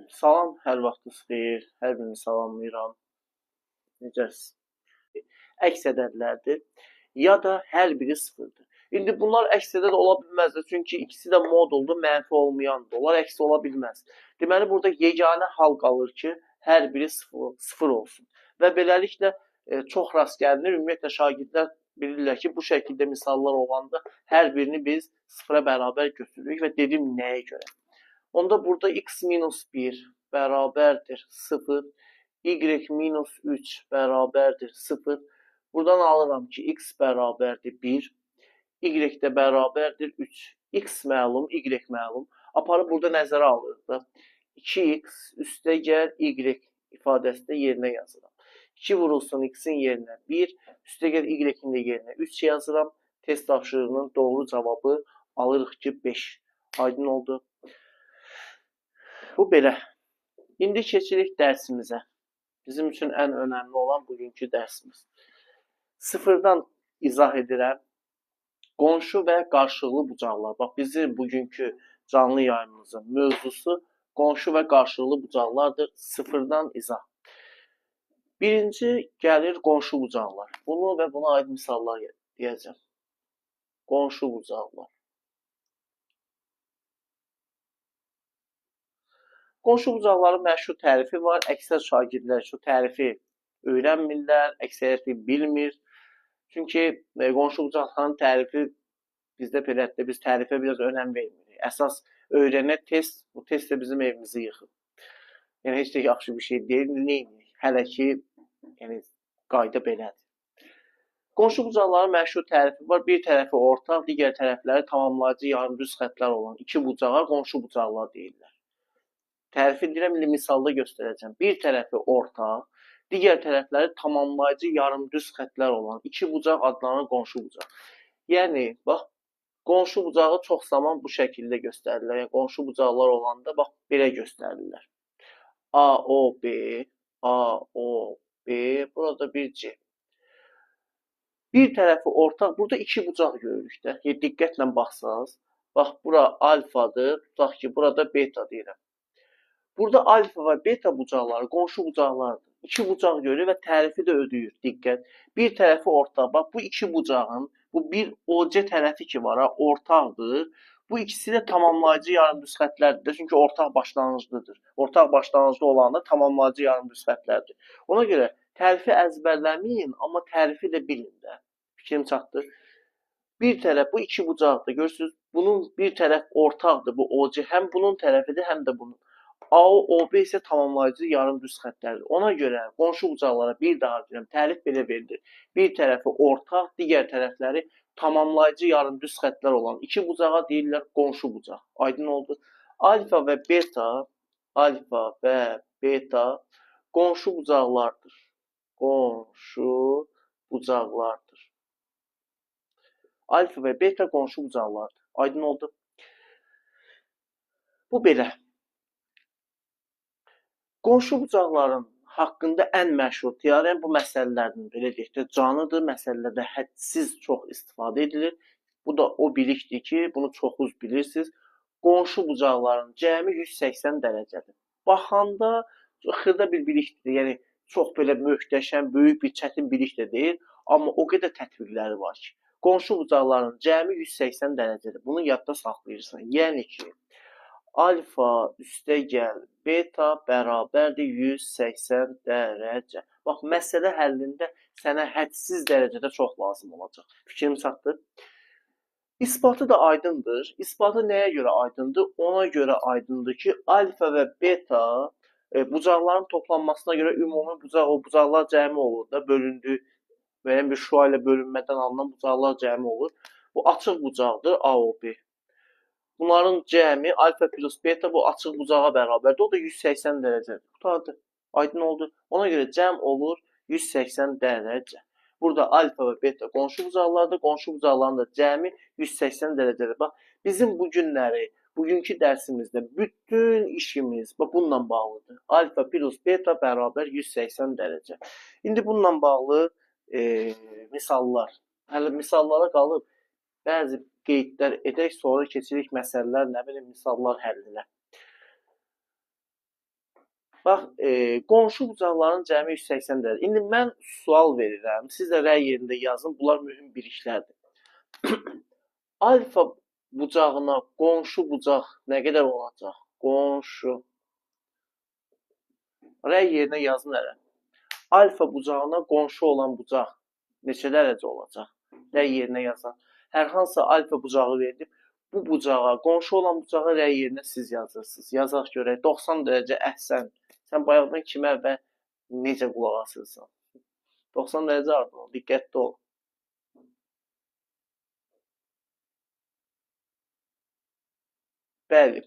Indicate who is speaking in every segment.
Speaker 1: Salam, hər vaxtınız xeyir. Hər birini salamlayıram. Necəsiz? Əks ədədlərdir. Ya da hər biri sıfırdır. İndi bunlar əks ədəd ola bilməzdir. Çünki ikisi də moduldur, mənfi olmayandır. Onlar əks ola bilməz. Deməli, burada yeganə hal qalır ki, hər biri sıfır olsun. Və beləliklə çox rast gəlinir. Ümumiyyətlə, şagirdlər bilirlər ki, bu şəkildə misallar olanda hər birini biz sıfıra bərabər götürürük və dedim nəyə görə. Onda burada x minus 1 bərabərdir 0, y minus 3 bərabərdir 0. Buradan alıram ki, x bərabərdir 1, y də bərabərdir 3. X məlum, y məlum. Aparıb burada nəzərə alırıq da. 2x üstə gəl y ifadəsi də yerinə yazıram. 2 vurulsun x-in yerinə 1, üstə gəl y-in də yerinə 3 yazıram. Test tapşırığının doğru cavabı alırıq ki, 5. Aydın oldu. Bu belə. İndi keçirik dərsimizə. Bizim üçün ən önəmli olan bugünkü dərsimiz. Sıfırdan izah edirəm. Qonşu və qarşılıqlı bucaqlar. Bax, bizim bugünkü canlı yayımımızın mövzusu qonşu və qarşılıqlı bucaqlardır. Sıfırdan izah. Birinci gəlir qonşu bucaqlar. Bunu və buna aid misallar deyəcəm. Qonşu bucaqlar. Qonşu bucaqların məşhur tərifi var. Əksər şagirdlər şu tərifi öyrənmirlər, əksəriyyəti bilmir. Çünki qonşu bucaqların tərifi bizdə belədir, biz tərifə biraz önəm vermirik. Əsas öyrənə test, bu test də bizim evimizi yıxır. Yəni, heç də yaxşı bir şey deyil, neymirik? Hələ ki, yəni, qayda belədir. Qonşu bucaqların məşhur tərifi var. Bir tərəfi ortaq, digər tərəfləri tamamlayıcı yarımdüz xətlər olan iki bucağa qonşu bucaqlar deyirlər. Tərifi deyirəm, indi misalda göstərəcəm. Bir tərəfi ortaq, digər tərəfləri tamamlayıcı yarımdüz xətlər olan iki bucaq adlanan qonşu bucaq. Yəni, bax, qonşu bucağı çox zaman bu şəkildə göstərirlər. Yəni, qonşu bucaqlar olanda, bax, belə göstərirlər. A, O, B, A, O, B, burada bir C. Bir tərəfi ortaq, burada iki bucaq görürük də. Yəni, diqqətlə baxsanız, bax, bura alfadır, tutaq ki, burada beta deyirəm. Burada alfa və beta bucaqları qonşu bucaqlardır. İki bucaq görür və tərifi də ödəyir. Diqqət. Bir tərəfi ortaq. Bax, bu iki bucağın, bu bir OC tərəfi ki var, ortaqdır. Bu ikisi də tamamlayıcı yarımdüz xətlərdir. Çünki ortaq başlanğıclıdır. Ortaq başlanğıclı olanda tamamlayıcı yarımdüz xətlərdir. Ona görə tərifi əzbərləməyin, amma tərifi də bilin də. Fikrim çatdı. Bir tərəf bu iki bucaqdır. Görürsünüz, bunun bir tərəf ortaqdır. Bu OC həm bunun tərəfidir, həm də bunun. AO, OB isə tamamlayıcı yarımdüz xətlərdir. Ona görə qonşu bucaqlara bir daha deyirəm, tərif belə verilir. Bir tərəfi ortaq, digər tərəfləri tamamlayıcı yarımdüz xətlər olan iki bucağa deyirlər qonşu bucaq. Aydın oldu. Alfa və beta, alfa və beta qonşu bucaqlardır. Qonşu bucaqlardır. Alfa və beta qonşu bucaqlardır. Aydın oldu. Bu belə. Qonşu bucaqların haqqında ən məşhur teorem bu məsələlərdən, belə deyək də, canıdır. Məsələlərdə hədsiz çox istifadə edilir. Bu da o bilikdir ki, bunu çoxunuz bilirsiniz. Qonşu bucaqların cəmi 180 dərəcədir. Baxanda xırda bir bilikdir. Yəni, çox belə möhtəşəm, böyük bir çətin bilik də deyil. Amma o qədər tətbiqləri var ki, qonşu bucaqların cəmi 180 dərəcədir. Bunu yadda saxlayırsan. Yəni ki, alfa üstə gəl beta bərabərdir 180 dərəcə. Bax, məsələ həllində sənə hədsiz dərəcədə çox lazım olacaq. Fikrim çatdı. İsbatı da aydındır. İsbatı nəyə görə aydındır? Ona görə aydındır ki, alfa və beta bucaqların toplanmasına görə ümumi bucaq, o bucaqlar cəmi olur da, bölündü, müəyyən bir şua ilə bölünmədən alınan bucaqlar cəmi olur. Bu açıq bucaqdır, AOB. Bunların cəmi alfa plus beta bu açıq bucağa bərabərdir. O da 180 dərəcədir. Qurtardı. Aydın oldu. Ona görə cəm olur 180 dərəcə. Burada alfa və beta qonşu bucaqlardır. Qonşu bucaqların da cəmi 180 dərəcədir. Bax, bizim bu günləri, bugünkü dərsimizdə bütün işimiz bax, bununla bağlıdır. Alfa plus beta bərabər 180 dərəcə. İndi bununla bağlı misallar. Hələ misallara qalıb bəzi qeydlər edək, sonra keçirik məsələlər, nə bilim, misallar həllinə. Bax, qonşu bucaqların cəmi 180 dərəcə. İndi mən sual verirəm. Siz də rəy yerində yazın. Bunlar mühüm biliklərdir. Alfa bucağına qonşu bucaq nə qədər olacaq? Qonşu. Rəy yerinə yazın hələ. Alfa bucağına qonşu olan bucaq neçə dərəcə olacaq? Rəy yerinə yazın. Hər hansısa alfa bucağı verilib. Bu bucağa, qonşu olan bucağa rəy yerinə siz yazırsınız. Yazaq görək. 90 dərəcə əhsən. Sən bayaqdan kimə və necə qulaq asırsan? 90 dərəcə harda ol? Diqqətli ol. Bəli.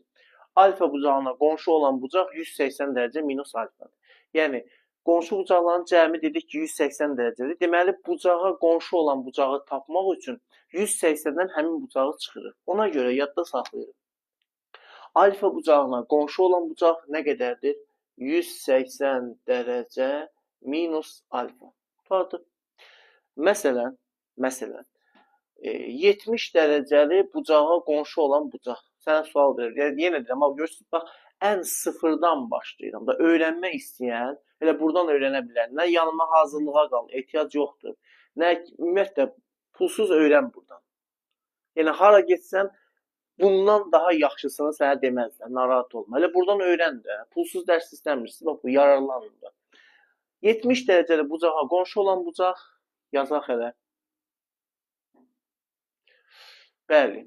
Speaker 1: Alfa bucağına qonşu olan bucaq 180 dərəcə minus alfadır. Yəni, qonşu bucaqların cəmi dedik ki, 180 dərəcədir. Deməli, bucağa qonşu olan bucağı tapmaq üçün 180-dən həmin bucağı çıxırıq. Ona görə yadda saxlayırıq. Alfa bucağına qonşu olan bucaq nə qədərdir? 180 dərəcə minus alfa. Tutardı. Məsələn, 70 dərəcəli bucağa qonşu olan bucaq. Sənə sual verir. Yəni, yenə deyirəm, görürsünüz, bax, ən sıfırdan başlayıram da. Öyrənmək istəyən, elə buradan öyrənə bilər. Nə yanıma hazırlığa qal, ehtiyac yoxdur. Nə, ümumiyyətlə, pulsuz öyrən buradan. Yəni, hara getsən, bundan daha yaxşısını sənə deməzlər, narahat olma. Elə buradan öyrən də, pulsuz dərs istəmirsiniz, bax, bu yararlanın da. 70 dərəcəli bucağa qonşu olan bucaq, yazaq elə. Bəli,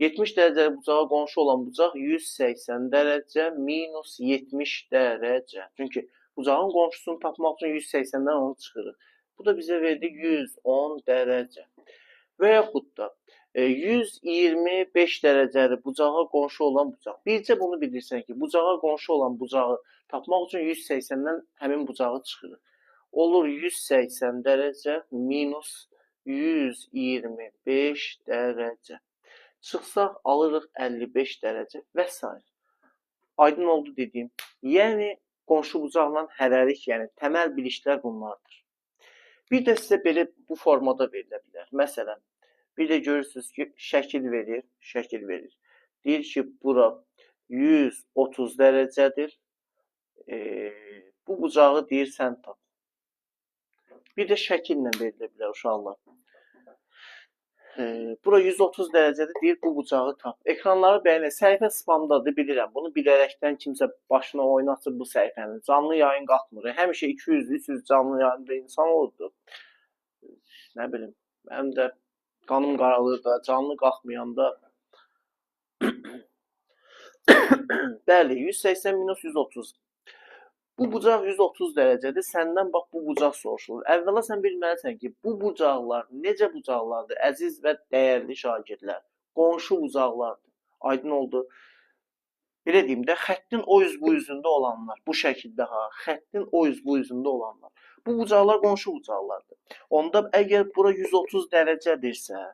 Speaker 1: 70 dərəcəli bucağa qonşu olan bucaq 180 dərəcə minus 70 dərəcə. Çünki bucağın qonşusunu tapmaq üçün 180-dən onu çıxırıq. Bu da bizə verdi 110 dərəcə. Və yaxud da 125 dərəcəli bucağa qonşu olan bucaq. Bircə bunu bilirsən ki, bucağa qonşu olan bucağı tapmaq üçün 180-dən həmin bucağı çıxırıq. Olur 180 dərəcə minus 125 dərəcə. Çıxsaq alırıq 55 dərəcə və s. Aydın oldu dediyim. Yəni, qonşu bucaqla hələlik, yəni təməl biliklər bunlardır. Bir də sizə belə bu formada verilə bilər. Məsələn, bir də görürsünüz ki, şəkil verir, şəkil verir. Deyir ki, bura 130 dərəcədir. Bu bucağı deyir, sən tap. Bir də şəkillə verilə bilər uşaqlar. Bura 130 dərəcədir, deyir, bu bucağı tap. Ekranları bəyənir. Səhifə spamdadır, bilirəm. Bunu bilərəkdən kimsə başına oynatır bu səhifəni. Canlı yayın qalxmır. Həmişə 200-300 canlı yayında insan olurdu. Nə bilim, mənim də qanım qaralır da, canlı qalxmayanda. Bəli, 180 minus 130. Bu bucaq 130 dərəcədir. Səndən bax bu bucaq soruşulur. Əvvəla sən bilməlisən ki, bu bucaqlar necə bucaqlardır? Əziz və dəyərli şagirdlər. Qonşu bucaqlardır. Aydın oldu. Belə deyim də, xəttin o yüz bu yüzündə olanlar. Bu şəkildə ha, xəttin o yüz bu yüzündə olanlar. Bu bucaqlar qonşu bucaqlardır. Onda əgər bura 130 dərəcədirsə,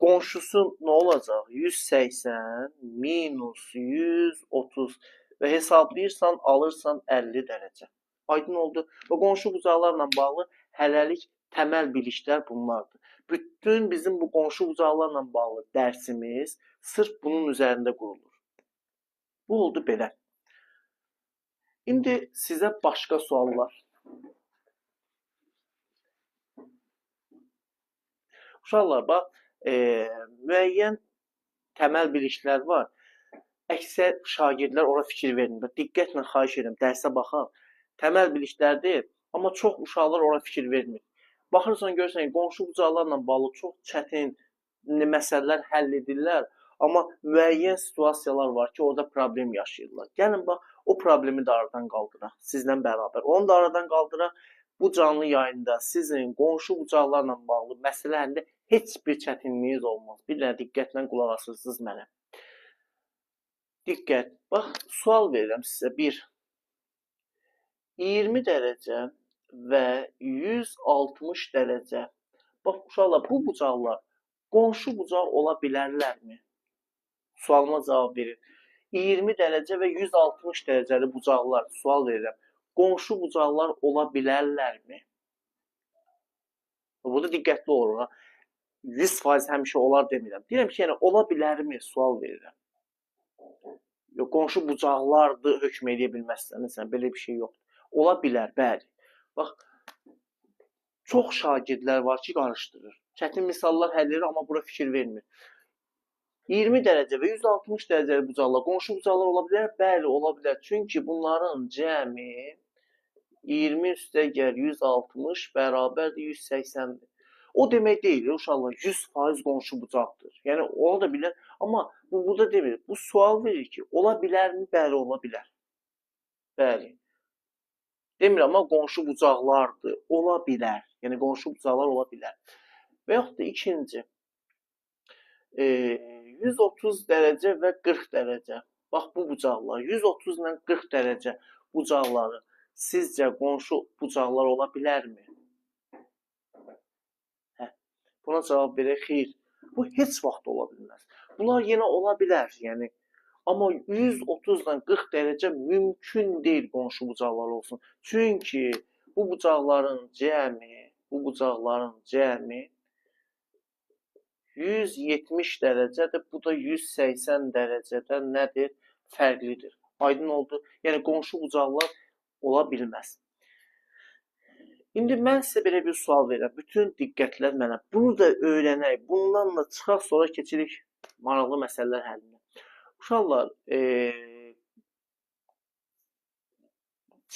Speaker 1: qonşusu nə olacaq? 180 minus 130 və hesablayırsan, alırsan 50 dərəcə. Aydın oldu. Və qonşu bucaqlarla bağlı hələlik təməl biliklər bunlardır. Bütün bizim bu qonşu bucaqlarla bağlı dərsimiz sırf bunun üzərində qurulur. Bu oldu belə. İndi sizə başqa suallar. Uşaqlar, bax, müəyyən təməl biliklər var. Əksər şagirdlər ora fikir vermir. Diqqətlə xahiş edirəm, dərsə baxaq. Təməl biliklərdir, amma çox uşaqlar ora fikir vermir. Baxırsan, görürsən ki, qonşu bucaqlarla bağlı çox çətin məsələlər həll edirlər, amma müəyyən situasiyalar var ki, orada problem yaşayırlar. Gəlin, bax, o problemi də aradan qaldıraq sizlə bərabər. Onu da aradan qaldıraq. Bu canlı yayında sizin qonşu bucaqlarla bağlı məsələ həlində heç bir çətinliyiniz olmaz. Bir dənə diqqətlə qulaq asırsınız mənə. Diqqət. Bax, sual verirəm sizə. 1. 20 dərəcə və 160 dərəcə. Bax, uşaqlar, bu bucaqlar qonşu bucaq ola bilərlərmi? Sualıma cavab verin. 20 dərəcə və 160 dərəcəli bucaqlar, sual verirəm. Qonşu bucaqlar ola bilərlərmi? Burada diqqətli olun. 100% həmişə olar demirəm. Deyirəm ki, yəni ola bilərmi? Sual verirəm. Yox, qonşu bucaqlardır, hökm eləyə bilməzsən. Sən belə bir şey yoxdur. Ola bilər, bəli. Bax, çox şagirdlər var ki, qarışdırır. Çətin misallar həll edir, amma bura fikir vermir. 20 dərəcə və 160 dərəcəli bucaqlar qonşu bucaqlar ola bilər? Bəli, ola bilər. Çünki bunların cəmi 20 üstəgəl 160 bərabərdir 180-dir. O demək deyil, uşaqlar, 100% qonşu bucaqdır. Yəni, ola da bilər, amma bu burada demir. Bu sual verir ki, ola bilərmi? Bəli, ola bilər. Bəli. Demir, amma qonşu bucaqlardır. Ola bilər. Yəni, qonşu bucaqlar ola bilər. Və yaxud da ikinci, 130 dərəcə və 40 dərəcə. Bax, bu bucaqlar, 130 ilə 40 dərəcə bucaqları sizcə qonşu bucaqlar ola bilərmi? Hə, buna cavab verək, xeyr. Bu heç vaxt ola bilməz. Bunlar yenə ola bilər, yəni. Amma 130 ilə 40 dərəcə mümkün deyil qonşu bucaqlar olsun. Çünki bu bucaqların cəmi, 170 dərəcədir. Bu da 180 dərəcədən nədir? Fərqlidir. Aydın oldu. Yəni, qonşu bucaqlar ola bilməz. İndi mən sizə belə bir sual verirəm. Bütün diqqətlər mənə. Bunu da öyrənək. Bundan da çıxaq, sonra keçirik maraqlı məsələlər həllinə. Uşaqlar,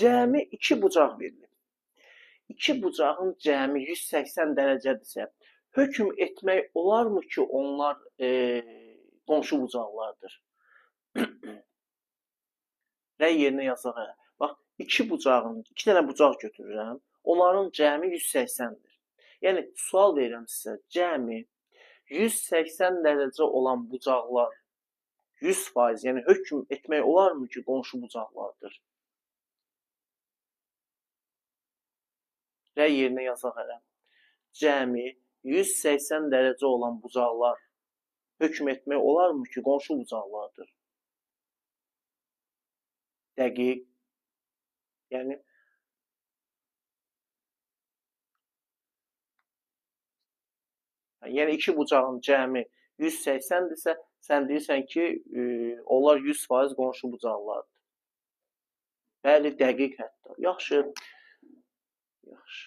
Speaker 1: cəmi iki bucaq verilib. İki bucağın cəmi 180 dərəcədirsə, hökm etmək olarmı ki, onlar qonşu bucaqlardır? Rəy yerinə yazaq hələ. Bax, iki bucağın, iki dənə bucaq götürürəm. Onların cəmi 180-dir. Yəni, sual verirəm sizə, cəmi 180 dərəcə olan bucaqlar 100%, yəni hökm etmək olarmı ki, qonşu bucaqlardır? Rəy yerinə yazaq hələ. Cəmi 180 dərəcə olan bucaqlar hökm etmək olarmı ki, qonşu bucaqlardır? Dəqiq. Yəni, iki bucağın cəmi 180-dirsə, sən deyirsən ki, onlar 100% qonşu bucaqlardır. Bəli, dəqiq hətta. Yaxşı. Yaxşı.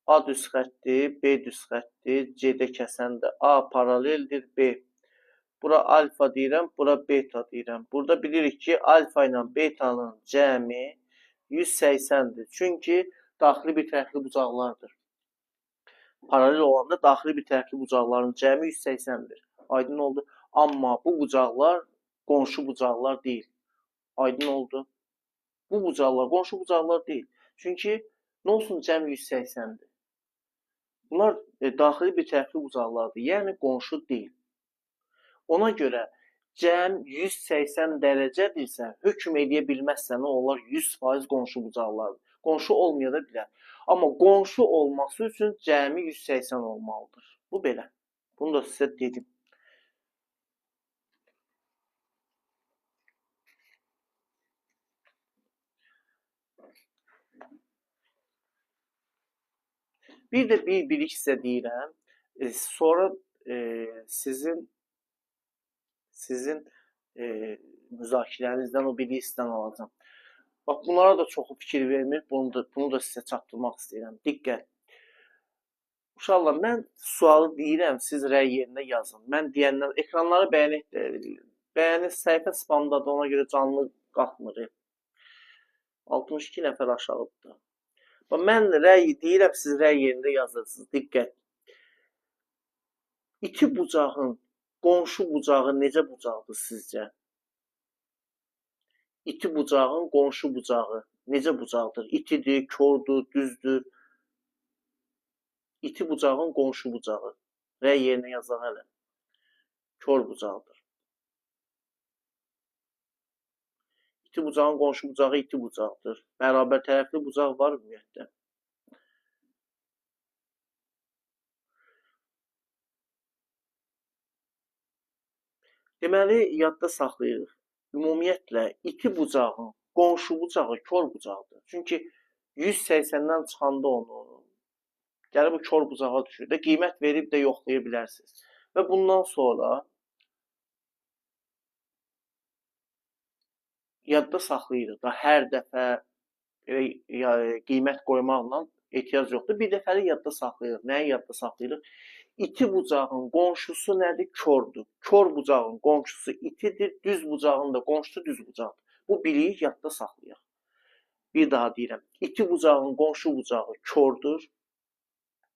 Speaker 1: A düz xətti, B düz xətti, C-də kəsəndə A paraleldir B. Bura alfa deyirəm, bura beta deyirəm. Burada bilirik ki, alfa ilə betanın cəmi 180-dir. Çünki daxili bir tərəfli bucaqlardır. Paralel olanda daxili bir tərəfli bucaqların cəmi 180-dir. Aydın oldu. Amma bu bucaqlar qonşu bucaqlar deyil. Aydın oldu. Bu bucaqlar qonşu bucaqlar deyil. Çünki nə olsun cəmi 180-dir. Bunlar daxili bir tərəfli bucaqlardır. Yəni qonşu deyil. Ona görə cəm 180 dərəcədirsə, hökm eləyə bilməzsən, onlar 100% qonşu bucaqlardır. Qonşu olmaya da bilər. Amma qonşu olması üçün cəmi 180 olmalıdır. Bu belə. Bunu da sizə dedim. Bir də bir bilik sizə deyirəm. Sonra sizin müzakirənizdən o biliyi sizdən alacağam. Bax, bunlara da çoxu fikir vermir. Bunu da sizə çatdırmaq istəyirəm. Diqqət. Uşaqlar, mən sualı deyirəm, siz rəy yerində yazın. Mən deyəndən ekranları bəyənək də, bəyəni səhifə spamdadır, ona görə canlı qalxmır. 62 nəfər aşağıdır. Bax, mən rəy deyirəm, siz rəy yerində yazırsınız. Diqqət. İti bucağın qonşu bucağı necə bucaqdır sizcə? İti bucağın qonşu bucağı necə bucaqdır? İtidir, kordur, düzdür. İti bucağın qonşu bucağı. Rəy yerinə yazaq hələ. Kor bucaqdır. İti bucağın qonşu bucağı iti bucaqdır. Bərabər tərəfli bucaq var ümumiyyətlə. Deməli, yadda saxlayırıq. Ümumiyyətlə, iti bucağın qonşu bucağı kor bucaqdır. Çünki 180-dən çıxanda onu, gəlib bu kor bucağa düşür də, qiymət verib də yoxlaya bilərsiniz. Və bundan sonra Yadda saxlayırıq da hər dəfə elə qiymət qoymaqla ehtiyac yoxdur. Bir dəfəlik yadda saxlayırıq. Nəyi yadda saxlayırıq? İti bucağın qonşusu nədir? Kordur. Kor bucağın qonşusu itidir, düz bucağın da qonşusu düz bucaqdır. Bu biliyi yadda saxlayaq. Bir daha deyirəm. İti bucağın qonşu bucağı kordur.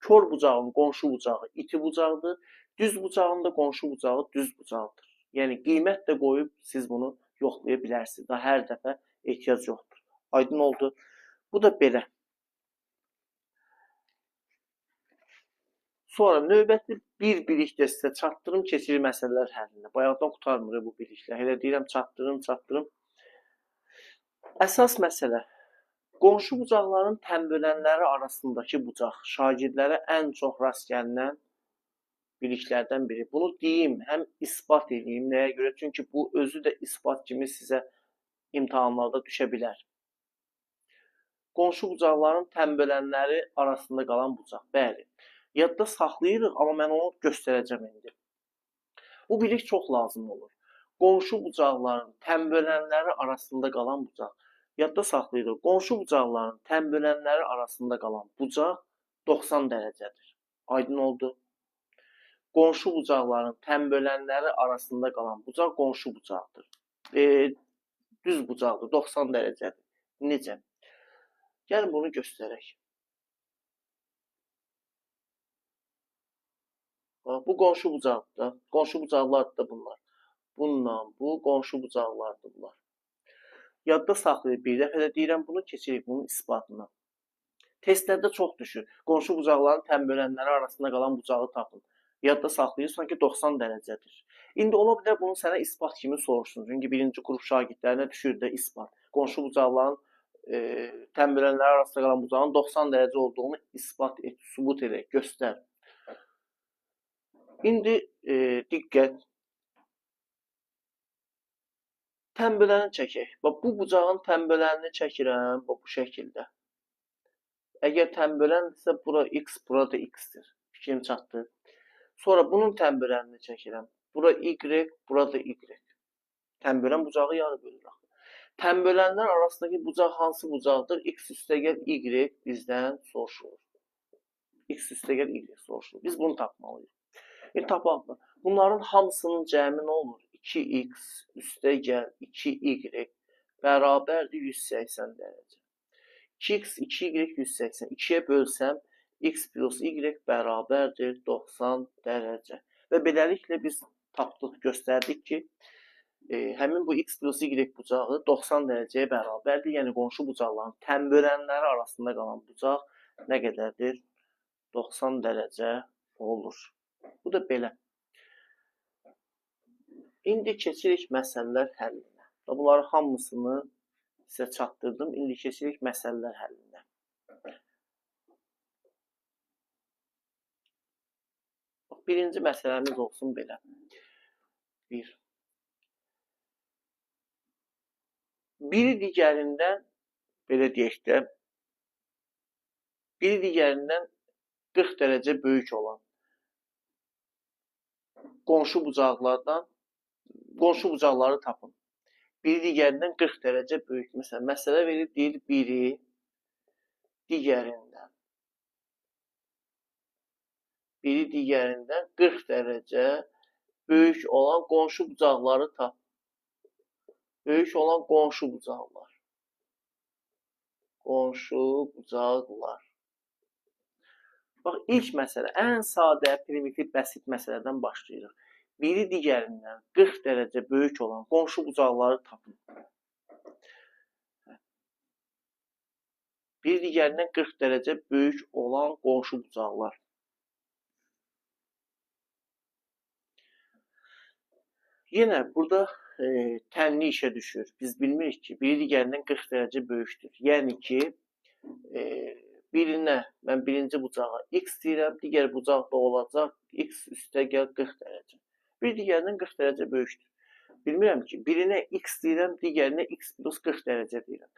Speaker 1: Kor bucağın qonşu bucağı iti bucaqdır. Düz bucağın da qonşu bucağı düz bucaqdır. Yəni qiymət də qoyub siz bunu yoxlaya bilərsiniz. Daha hər dəfə ehtiyac yoxdur. Aydın oldu. Bu da belə. Sonra növbəti bir bilik də sizə çatdırım, keçirik məsələlər həllinə. Bayaqdan qurtarmır bu biliklər. Elə deyirəm, çatdırım, çatdırım. Əsas məsələ, qonşu bucaqların tənbölənləri arasındakı bucaq şagirdlərə ən çox rast gəlinən biliklərdən biri. Bunu deyim, həm isbat edeyim. Nəyə görə? Çünki bu özü də isbat kimi sizə imtahanlarda düşə bilər. Qonşu bucaqların tənbölənləri arasında qalan bucaq. Bəli. Yadda saxlayırıq, amma mən onu göstərəcəm indi. Bu bilik çox lazım olur. Qonşu bucaqların tənbölənləri arasında qalan bucaq. Yadda saxlayırıq. Qonşu bucaqların tənbölənləri arasında qalan bucaq 90 dərəcədir. Aydın oldu. Qonşu bucaqların tənbölənləri arasında qalan bucaq qonşu bucaqdır. Düz bucaqdır, 90 dərəcədir. Necə? Gəlin bunu göstərək. Bu qonşu bucaqdır da. Qonşu bucaqlardır da bunlar. Bununla bu qonşu bucaqlardır bunlar. Yadda saxlayıb bir dəfə də deyirəm, bunu keçirik bunun isbatına. Testlərdə çox düşür. Qonşu bucaqların tənbölənləri arasında qalan bucağı tapın. Yadda saxlayırsan ki, 90 dərəcədir. İndi ola bilər bunu sənə isbat kimi soruşsun. Çünki birinci qrup şagirdlərinə düşür də isbat. Qonşu bucaqların tənbölənləri arasında qalan bucağın 90 dərəcə olduğunu isbat et, sübut elə, göstər. İndi diqqət. Tənböləni çəkək. Bax, bu bucağın tənbölənini çəkirəm bax, bu şəkildə. Əgər tənböləndirsə, bura x, bura da x-dir. Fikrim çatdı. Sonra bunun tənbölənini çəkirəm. Bura y, bura da y. Tənbölən bucağı yarı bölür. Tənbölənlər arasındakı bucaq hansı bucaqdır? X üstəgəl y bizdən soruşulur. X üstəgəl y soruşulur. Biz bunu tapmalıyıq. Tapaq da. Bunların hamısının cəmi nə olur? 2x üstəgəl 2y bərabərdir 180 dərəcə. 2x, 2y 180. 2-yə bölsəm, x plus y bərabərdir 90 dərəcə. Və beləliklə biz tapdıq, göstərdik ki, həmin bu x plus y bucağı 90 dərəcəyə bərabərdir. Yəni, qonşu bucaqların tənbölənləri arasında qalan bucaq nə qədərdir? 90 dərəcə olur. Bu da belə. İndi keçirik məsələlər həllinə. Bunları hamısını sizə çatdırdım. İndi keçirik məsələlər həllinə. Bax, birinci məsələmiz olsun belə. Bir. Biri digərindən, belə deyək də, biri digərindən 40 dərəcə böyük olan qonşu bucaqlardan, qonşu bucaqları tapın. Biri digərindən 40 dərəcə böyük. Məsələn, məsələ verir, deyir, biri digərindən. Biri digərindən 40 dərəcə böyük olan qonşu bucaqları tap. Böyük olan qonşu bucaqlar. Qonşu bucaqlar. Bax, ilk məsələ, ən sadə, primitiv, bəsit məsələdən başlayırıq. Biri digərindən 40 dərəcə böyük olan qonşu bucaqları tapın. Biri digərindən 40 dərəcə böyük olan qonşu bucaqlar. Yenə burada tənli işə düşür. Biz bilmirik ki, biri digərindən 40 dərəcə böyükdür. Yəni ki, birinə, mən birinci bucağa x deyirəm, digər bucaq da olacaq x üstəgəl 40 dərəcə. Bir digərindən 40 dərəcə böyükdür. Bilmirəm ki, birinə x deyirəm, digərinə x plus 40 dərəcə deyirəm.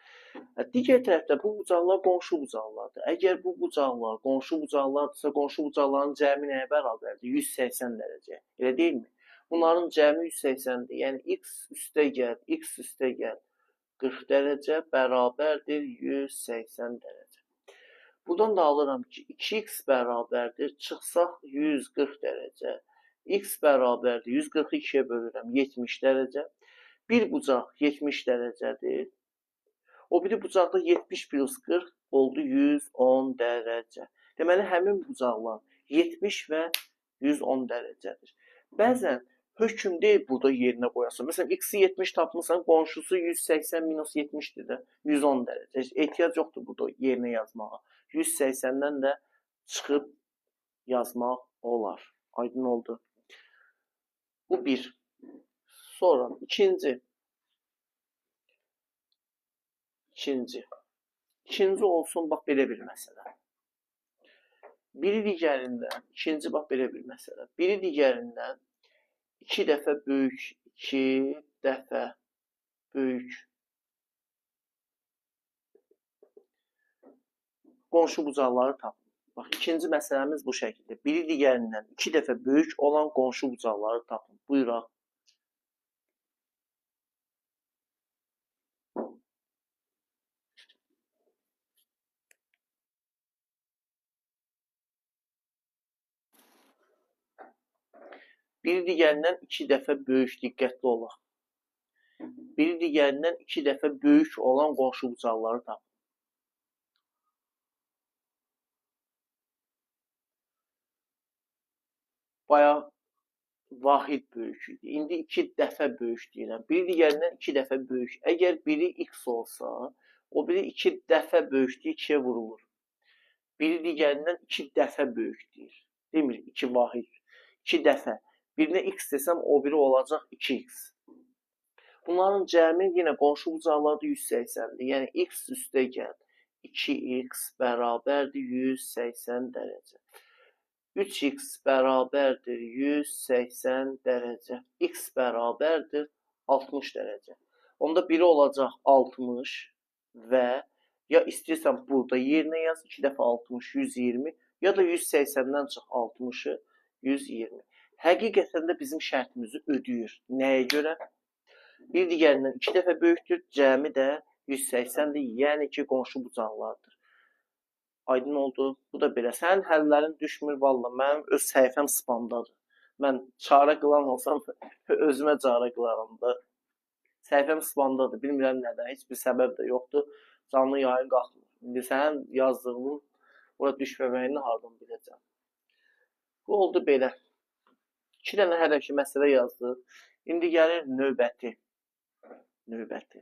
Speaker 1: Digər tərəfdə bu bucaqlar qonşu bucaqlardır. Əgər bu bucaqlar qonşu bucaqlardırsa, qonşu bucaqların cəmi nəyə bərabərdir? 180 dərəcə. Elə deyilmi? Bunların cəmi 180-dir. Yəni x üstəgəl, x üstəgəl 40 dərəcə bərabərdir 180 dərəcə. Buradan da alıram ki, 2x bərabərdir, çıxsaq 140 dərəcə. X bərabərdir, 140-ı 2-yə bölürəm, 70 dərəcə. Bir bucaq 70 dərəcədir. O biri bucaqda 70 plus 40 oldu 110 dərəcə. Deməli, həmin bucaqlar 70 və 110 dərəcədir. Bəzən hökm deyil burada yerinə qoyasan. Məsələn, x-i 70 tapmısan, qonşusu 180 minus 70-dir də, 110 dərəcə. Ehtiyac yoxdur burada yerinə yazmağa. 180-dən də çıxıb yazmaq olar. Aydın oldu. Bu bir. Sonra ikinci. İkinci olsun, bax, belə bir məsələ. Biri digərindən, ikinci, bax, belə bir məsələ. Biri digərindən 2 dəfə böyük, 2 dəfə böyük qonşu bucaqları tapın. Bax, ikinci məsələmiz bu şəkildə. Biri digərindən 2 dəfə böyük olan qonşu bucaqları tapın. Buyuraq. Biri digərindən 2 dəfə böyük, diqqətli olaq. Biri digərindən 2 dəfə böyük olan qonşu bucaqları tapın. Bayaq vahid böyük idi. İndi 2 dəfə böyük deyirəm. Biri digərindən 2 dəfə böyük. Əgər biri x olsa, o biri 2 dəfə böyükdür, 2-yə vurulur. Biri digərindən 2 dəfə böyük deyir. Demir 2 vahid. 2 dəfə. Birinə x desəm, o biri olacaq 2x. Bunların cəmi yenə qonşu bucaqlarda 180-dir. Yəni, x üstə gəl 2x bərabərdir 180 dərəcə. 3x bərabərdir 180 dərəcə. X bərabərdir 60 dərəcə. Onda biri olacaq 60 və ya istəyirsən burada yerinə yaz 2 dəfə 60, 120 ya da 180-dən çıx 60-ı 120. Həqiqətən də bizim şərtimizi ödəyir. Nəyə görə? Bir digərindən 2 dəfə böyükdür, cəmi də 180-dir, yəni ki, qonşu bucaqlardır. Aydın oldu. Bu da belə. Sənin həllərin düşmür, valla. Mənim öz səhifəm spamdadır. Mən çarə qılan olsam, özümə çarə qılaram da. Səhifəm spamdadır. Bilmirəm nədən. Heç bir səbəb də yoxdur. Canlı yayın qalxmır. İndi sənin yazdığın ora düşməməyini hardan biləcəm? Bu oldu belə. 2 dənə hələ ki məsələ yazdıq. İndi gəlir növbəti. Növbəti.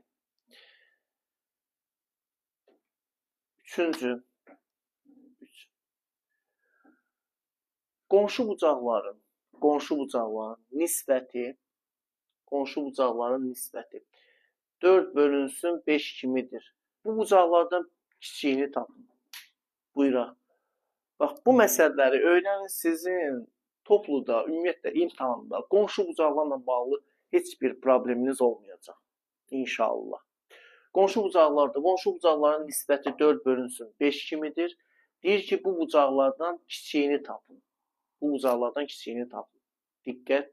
Speaker 1: Üçüncü. Qonşu bucaqların nisbəti, 4 bölünsün 5 kimidir. Bu bucaqlardan kiçiyini tapın. Buyuraq. Bax, bu məsələləri öyrənin sizin topluda, ümumiyyətlə imtahanda qonşu bucaqlarla bağlı heç bir probleminiz olmayacaq. İnşallah. Qonşu bucaqlarda, qonşu bucaqların nisbəti 4 bölünsün 5 kimidir. Deyir ki, bu bucaqlardan kiçiyini tapın. Bu bucaqlardan kiçiyini tapın. Diqqət,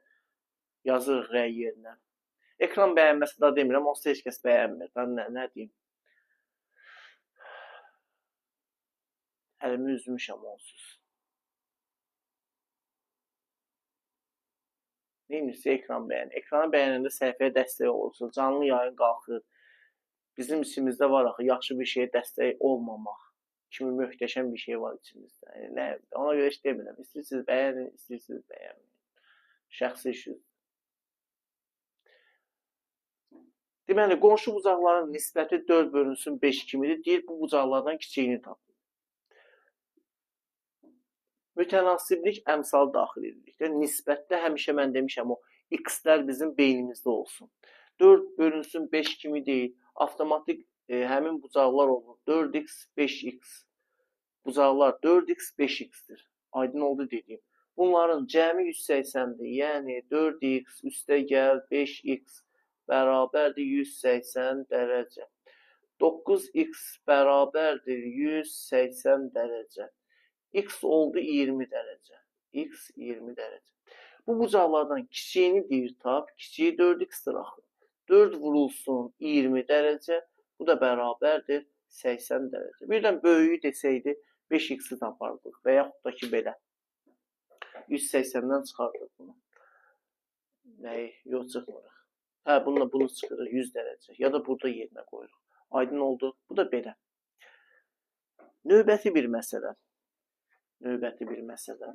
Speaker 1: yazırıq rəy yerinə. Ekran bəyənməsi da demirəm, onsuz heç kəs bəyənmir. Mən nə deyim? Əlimi üzmüşəm onsuz. Neyinirsə ekran bəyən. Ekranı bəyənəndə səhifəyə dəstək olursun, canlı yayın qalxır. Bizim içimizdə var axı, yaxşı bir şeyə dəstək olmamaq kimi möhtəşəm bir şey var içimizdə. Yəni, ona görə heç demirəm. İstəyirsiniz bəyənin, istəyirsiniz bəyənməyin. Şəxsi işdir. Deməli, qonşu bucaqların nisbəti 4 bölünsün 5 kimidir. Deyir, bu bucaqlardan kiçiyini tapın. Mütənasiblik əmsalı daxil edirik. Nisbətdə həmişə mən demişəm, o x-lər bizim beynimizdə olsun. 4 bölünsün 5 kimi deyil. Avtomatik həmin bucaqlar olur. 4x, 5x. Bucaqlar 4x, 5x-dir. Aydın oldu dediyim. Bunların cəmi 180-dir. Yəni 4x üstə gəl 5x bərabərdir 180 dərəcə. 9x bərabərdir 180 dərəcə. X oldu 20 dərəcə. X 20 dərəcə. Bu bucaqlardan kiçiyini deyir tap. Kiçiyi 4x-dir axı. 4 vurulsun 20 dərəcə. Bu da bərabərdir 80 dərəcə. Birdən böyüyü desəydi 5x-i tapardıq və yaxud da ki, belə. 180-dən çıxardıq bunu. Nəyi? Yox, çıxmırıq. Hə, bununla bunu çıxırıq 100 dərəcə. Ya da burada yerinə qoyuruq. Aydın oldu. Bu da belə. Növbəti bir məsələ. Növbəti bir məsələ.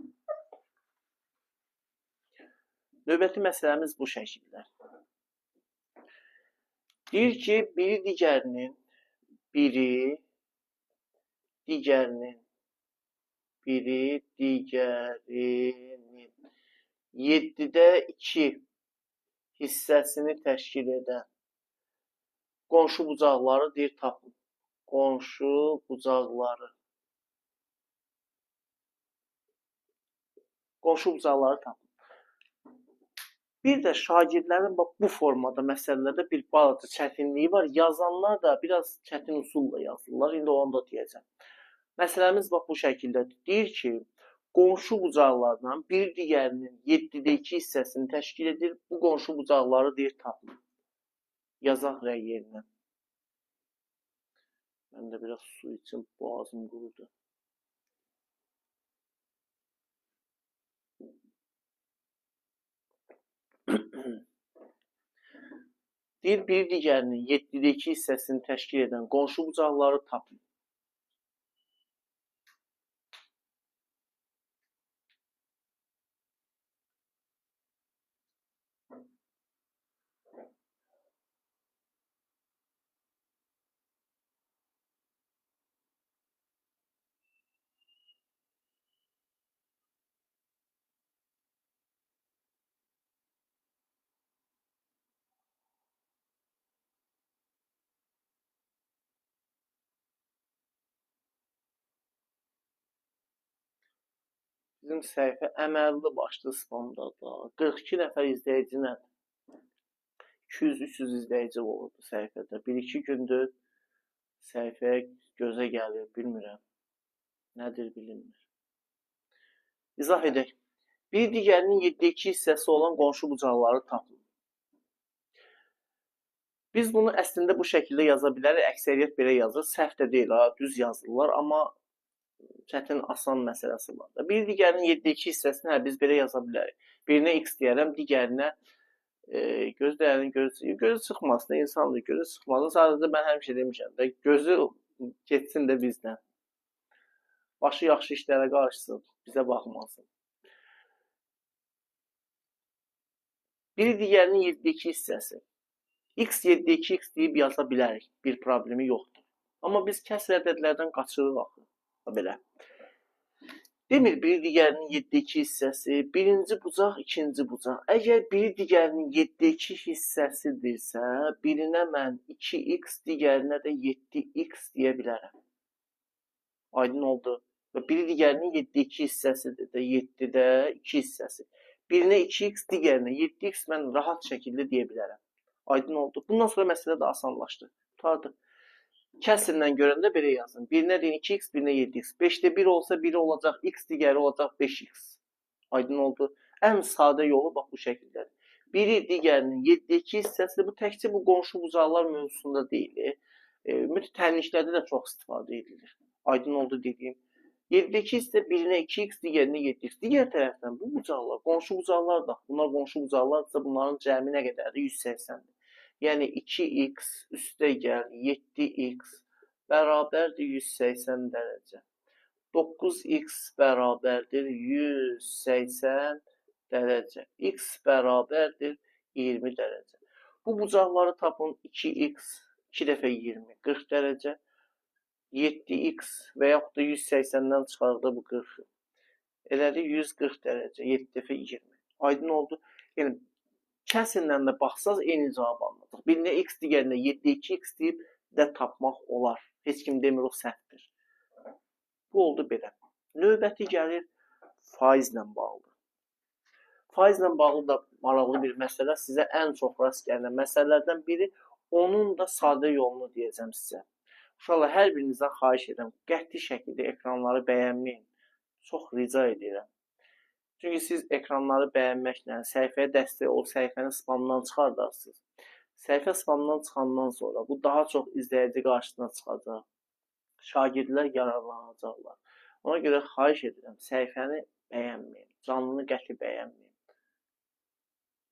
Speaker 1: Növbəti məsələmiz bu şəkildə. Deyir ki, biri digərinin, biri digərinin 7-də 2 hissəsini təşkil edən qonşu bucaqları deyir, tapın. Qonşu bucaqları. Qonşu bucaqları tapın. Bir də şagirdlərin bax, bu formada məsələlərdə bir balaca çətinliyi var. Yazanlar da biraz çətin usulla yazırlar. İndi onu da deyəcəm. Məsələmiz bax bu şəkildədir. Deyir ki, qonşu bucaqlardan bir digərinin 7-də 2 hissəsini təşkil edir. Bu qonşu bucaqları deyir, tapın. Yazaq rəy yerinə. Mən də biraz su içim, boğazım qurudu. Deyir, bir digərinin 7-də 2 hissəsini təşkil edən qonşu bucaqları tapın. Bizim səhifə əməlli başlı spamdadır. 42 nəfər izləyici nədir? 200-300 izləyici olurdu səhifədə. 1-2 gündür səhifəyə gözə gəlir, bilmirəm. Nədir bilinmir. İzah edək. Bir digərinin 7-də 2 hissəsi olan qonşu bucaqları tapın. Biz bunu əslində bu şəkildə yaza bilərik. Əksəriyyət belə yazır. Səhv də deyil, ha, düz yazırlar, amma çətin, asan məsələsi var da. Bir digərinin 7-də 2 hissəsini hə, biz belə yaza bilərik. Birinə x deyərəm, digərinə gözləyənin gözü çıxmasın, insandır, gözü çıxmasın. Sadəcə mən həmişə demişəm də, gözü getsin də bizdən. Başı yaxşı işlərə qarışsın, bizə baxmasın. Biri digərinin 7-də 2 hissəsi. X 7-də 2x deyib yaza bilərik, bir problemi yoxdur. Amma biz kəsr ədədlərdən qaçırıq axı. Belə. Demir, biri digərinin 7-də 2 hissəsi, birinci bucaq, ikinci bucaq. Əgər biri digərinin 7-də 2 hissəsidirsə, birinə mən 2x, digərinə də 7x deyə bilərəm. Aydın oldu. Və biri digərinin 7-də 2 hissəsidir də, 7-də 2 hissəsi. Birinə 2x, digərinə 7x mən rahat şəkildə deyə bilərəm. Aydın oldu. Bundan sonra məsələ də asanlaşdı. Tutardı. Kəsirlə görəndə belə yazın. Birinə deyin 2x, birinə 7x. 5-də 1 olsa 1 olacaq, x, digəri olacaq 5x. Aydın oldu. Ən sadə yolu bax bu şəkildədir. Biri digərinin 7-də 2 hissəsi, bu təkcə bu qonşu bucaqlar mövzusunda deyil. Ümumiyyətlə, tənliklərdə də çox istifadə edilir. Aydın oldu dediyim. 7-də 2 hissə birinə 2x, digərinə 7x. Digər tərəfdən bu bucaqlar, qonşu bucaqlar da, bunlar qonşu bucaqlardırsa bunların cəmi nə qədərdir? 180-dir. Yəni 2x üstə gəl 7x bərabərdir 180 dərəcə. 9x bərabərdir 180 dərəcə. X bərabərdir 20 dərəcə. Bu bucaqları tapın. 2x 2 dəfə 20, 40 dərəcə. 7x və yaxud da 180-dən çıxardı bu 40-ı. Elədir 140 dərəcə, 7 dəfə 20. Aydın oldu. Yəni, kəsindən də baxsaz eyni cavab alınacaq. Birinə x, digərinə 7-2x deyib də tapmaq olar. Heç kim demir o səhvdir. Bu oldu belə. Növbəti gəlir faizlə bağlı. Faizlə bağlı da maraqlı bir məsələ. Sizə ən çox rast gələn məsələlərdən biri. Onun da sadə yolunu deyəcəm sizə. Uşaqlar, hər birinizdən xahiş edirəm, qəti şəkildə ekranları bəyənməyin. Çox rica edirəm. Çünki siz ekranları bəyənməklə, səhifəyə dəstək olub, səhifəni spamdan çıxardarsınız. Səhifə spamdan çıxandan sonra bu daha çox izləyici qarşısına çıxacaq. Şagirdlər yararlanacaqlar. Ona görə xahiş edirəm, səhifəni bəyənməyin. Canlını qəti bəyənməyin.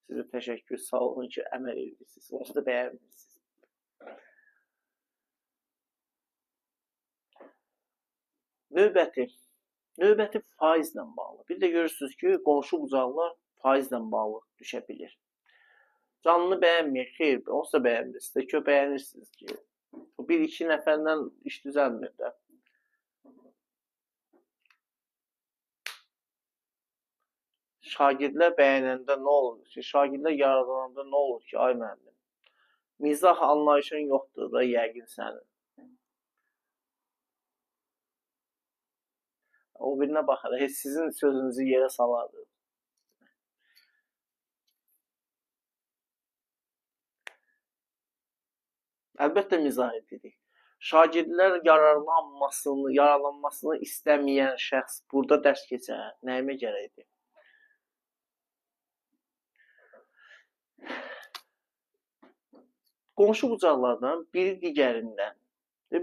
Speaker 1: Sizə təşəkkür, sağ olun ki, əməl edirsiniz. Onsuz da bəyənmirsiniz. Növbəti faizlə bağlı. Bir də görürsünüz ki, qonşu bucaqlar faizlə bağlı düşə bilir. Canlını bəyənməyək, xeyr, onsuz da bəyənmirsiniz. Ki, bəyənirsiniz ki, bir-iki nəfərdən iş düzəlmir də. Şagirdlər bəyənəndə nə olur ki, şagirdlər yararlananda nə olur ki, ay müəllim? Mizah anlayışın yoxdur da yəqin sənin. O birinə baxar, heç sizin sözünüzü yerə salardı. Əlbəttə mizah edirik. Şagirdlər yararlanmasını istəməyən şəxs burada dərs keçər. Nəyimə gərəkdir? Qonşu bucaqlardan biri digərindən.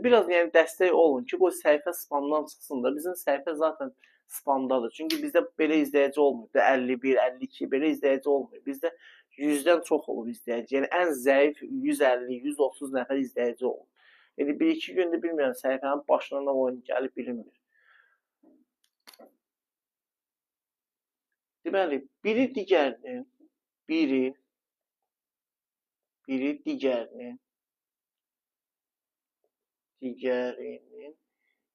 Speaker 1: Biraz yəni dəstək olun ki, qoy səhifə spamdan çıxsın da. Bizim səhifə zaten spamdadır. Çünki bizdə belə izləyici olmur. 51, 52 belə izləyici olmur. Bizdə 100-dən çox olub izləyici. Yəni ən zəif 150, 130 nəfər izləyici olub. Yəni 1-2 gündür bilmirəm səhifənin başına nə oyun gəlib bilinmir. Deməli, biri digərinin, biri digərinin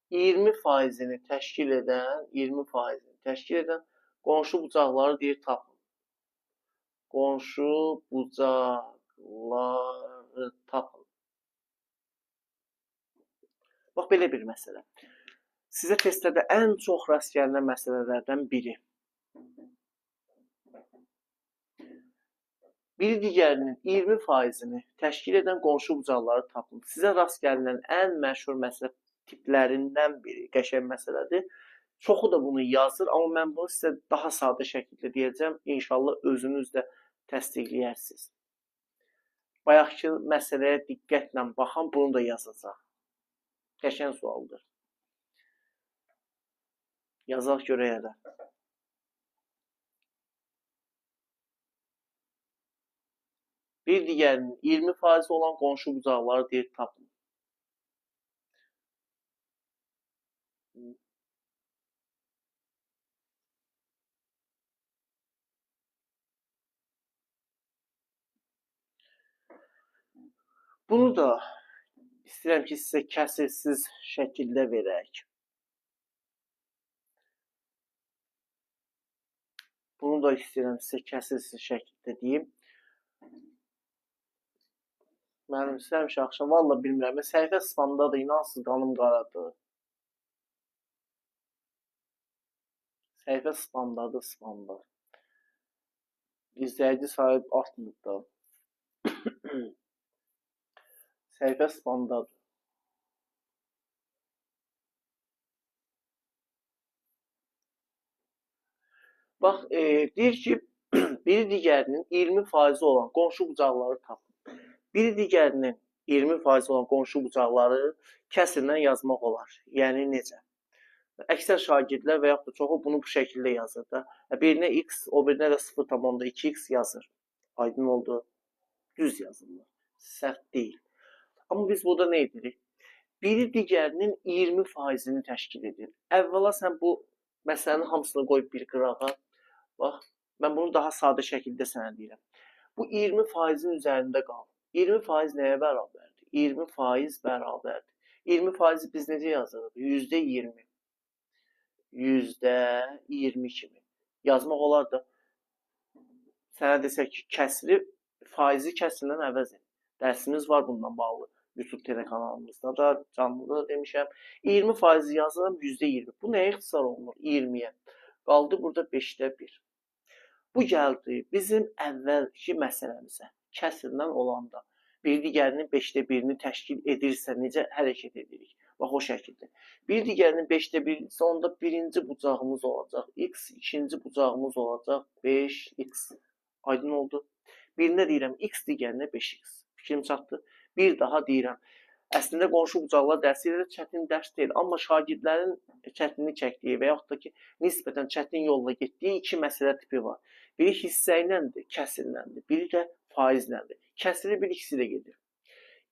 Speaker 1: 20%-ni təşkil edən, 20%-ni təşkil edən qonşu bucaqları deyir tapın. Qonşu bucaqları tapın. Bax, belə bir məsələ. Sizə testlərdə ən çox rast gəlinən məsələlərdən biri. Biri digərinin 20%-ni təşkil edən qonşu bucaqları tapın. Sizə rast gəlinən ən məşhur məsələ tiplərindən biri, qəşəng məsələdir. Çoxu da bunu yazır, amma mən bunu sizə daha sadə şəkildə deyəcəm. İnşallah özünüz də təsdiqləyərsiniz. Bayaqki məsələyə diqqətlə baxan bunu da yazacaq. Qəşəng sualdır. Yazaq görək hələ. Bir digərinin 20% olan qonşu bucaqları deyir tapın. Bunu da istəyirəm ki, sizə kəsirsiz şəkildə verək. Bunu da istəyirəm sizə kəsirsiz şəkildə deyim. Mənim istəyirəm axşam, valla bilmirəm. Səhifə spamdadır, inansız qanım qaradır. Səhifə spamdadır, spamda. İzləyici sahib artmır da. Səhifə spamdadır. Bax, deyir ki, biri digərinin 20% olan qonşu bucaqları tapın. Biri digərinin 20% olan qonşu bucaqları kəsirlə yazmaq olar. Yəni necə? Əksər şagirdlər və yaxud da çoxu bunu bu şəkildə yazır da. Birinə x, o birinə də 0,2x yazır. Aydın oldu. Düz yazırlar. Səhv deyil. Amma biz burada nə edirik? Biri digərinin 20%-ni təşkil edir. Əvvəla sən bu məsələnin hamısını qoy bir qırağa. Bax, mən bunu daha sadə şəkildə sənə deyirəm. Bu 20%-in üzərində qal. 20% nəyə bərabərdir? 20% bərabərdir. 20% biz necə yazırıq? %20. %20 kimi. Yazmaq olar da. Sənə desək ki, kəsri, faizi kəsirlə əvəz et. Dərsimiz var bundan bağlı. YouTube telekanalımızda da, canlıda da demişəm. 20% yazıram, %20. Bu nəyə ixtisar olunur? 20-yə. Qaldı burada 5-də 1. Bu gəldi bizim əvvəlki məsələmizə. Kəsirlə olanda bir digərinin 5-də 1-ini təşkil edirsə necə hərəkət edirik? Bax, o şəkildə. Bir digərinin 5-də 1-i isə onda birinci bucağımız olacaq x, ikinci bucağımız olacaq 5x. Aydın oldu. Birinə deyirəm x, digərinə 5x. Fikrim çatdı. Bir daha deyirəm. Əslində qonşu bucaqlar dərsi ilə çətin dərs deyil, amma şagirdlərin çətinlik çəkdiyi və yaxud da ki, nisbətən çətin yolla getdiyi iki məsələ tipi var. Biri hissə iləndir, kəsirləndir, biri də faizləndir. Kəsiri bir ikisi də gedir.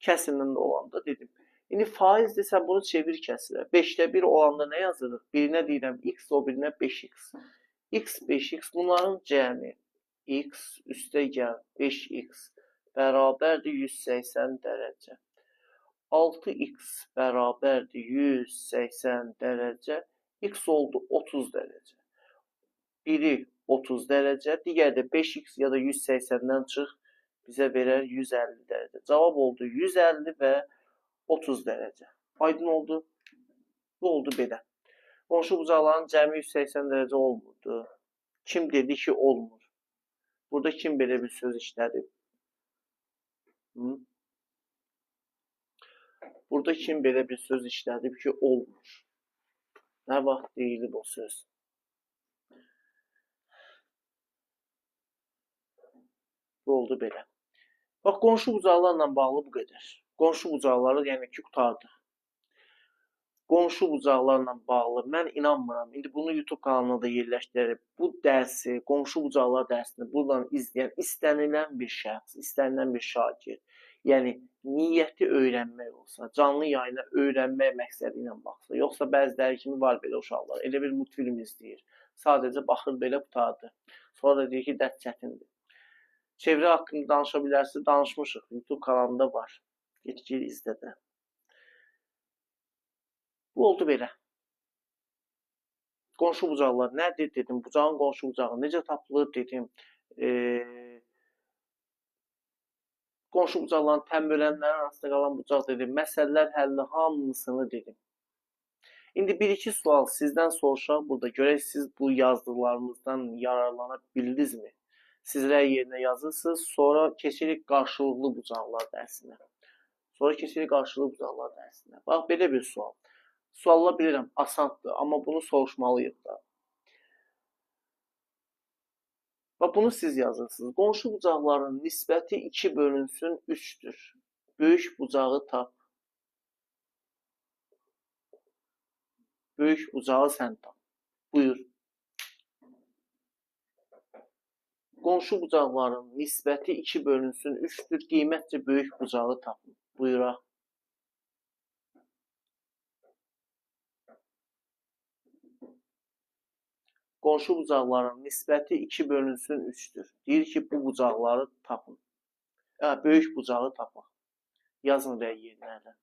Speaker 1: Kəsirlə də olanda dedim. İndi faiz desən bunu çevir kəsirə. 5-də 1 olanda nə yazırıq? Birinə deyirəm x, o birinə 5x. X, 5x, bunların cəmi x üstə gəl 5x bərabərdir 180 dərəcə. 6x bərabərdir 180 dərəcə, x oldu 30 dərəcə. Biri 30 dərəcə, digəri də 5x ya da 180-dən çıx, bizə verər 150 dərəcə. Cavab oldu 150 və 30 dərəcə. Aydın oldu? Bu oldu belə. Qonşu bucaqların cəmi 180 dərəcə olmurdu. Kim dedi ki, olmur? Burada kim belə bir söz işlədib? Burada kim belə bir söz işlədib ki, olmur? Nə vaxt deyilib o söz? Bu oldu belə. Bax, qonşu bucaqlarla bağlı bu qədər. Qonşu bucaqları, yəni ki, qurtardıq. Qonşu bucaqlarla bağlı mən inanmıram. İndi bunu YouTube kanalına da yerləşdirərək bu dərsi, qonşu bucaqlar dərsini buradan izləyən istənilən bir şəxs, istənilən bir şagird, yəni niyyəti öyrənmək olsa, canlı yayına öyrənmək məqsədi ilə baxsa, yoxsa bəziləri kimi var belə uşaqlar, elə bir multfilm izləyir, sadəcə baxır belə qurtardı. Sonra da deyir ki, dərs çətindir. Çevrə haqqında danışa bilərsiniz, danışmışıq, YouTube kanalında var. Get gir izlə də. Bu oldu belə. Qonşu bucaqlar nədir dedim, bucağın qonşu bucağı necə tapılır dedim. Qonşu bucaqların təm bölənləri arasında qalan bucaq dedim, məsələlər həlli hamısını dedim. İndi bir-iki sual sizdən soruşaq burada, görək siz bu yazdıqlarımızdan yararlana bildinizmi? Sizlər yerinə yazırsınız, sonra keçirik qarşılıqlı bucaqlar dərsinə. Bax, belə bir sual. Suallar bilirəm, asandır, amma bunu soruşmalıyıq da. Bax, bunu siz yazırsınız. Qonşu bucaqların nisbəti 2 bölünsün 3-dür. Böyük bucağı tap. Böyük bucağı sən tap. Buyur. Qonşu bucaqların nisbəti 2 bölünsün 3-dür. Qiymətcə böyük bucağı tapın. Buyuraq. Qonşu bucaqların nisbəti 2 bölünsün 3-dür. Deyir ki, bu bucaqları tapın. Böyük bucağı tapın. Yazın rəy yerinə.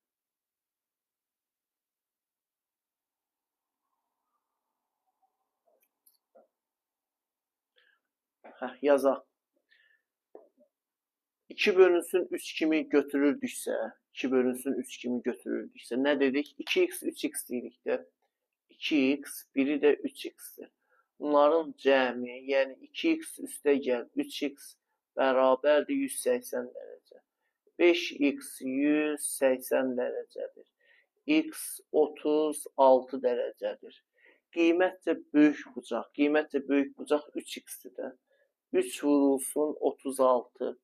Speaker 1: Yazaq. 2 bölünsün 3 kimi götürürdüksə, 2 bölünsün 3 kimi götürürdüksə, nə dedik? 2x, 3x deyirik də. 2x, biri də 3x-dir. Bunların cəmi, yəni 2x üstə gəl 3x bərabərdir 180 dərəcə. 5x 180 dərəcədir. X 36 dərəcədir. Qiymətcə böyük bucaq, qiymətcə böyük bucaq 3x-dir də. 3 vurulsun 36.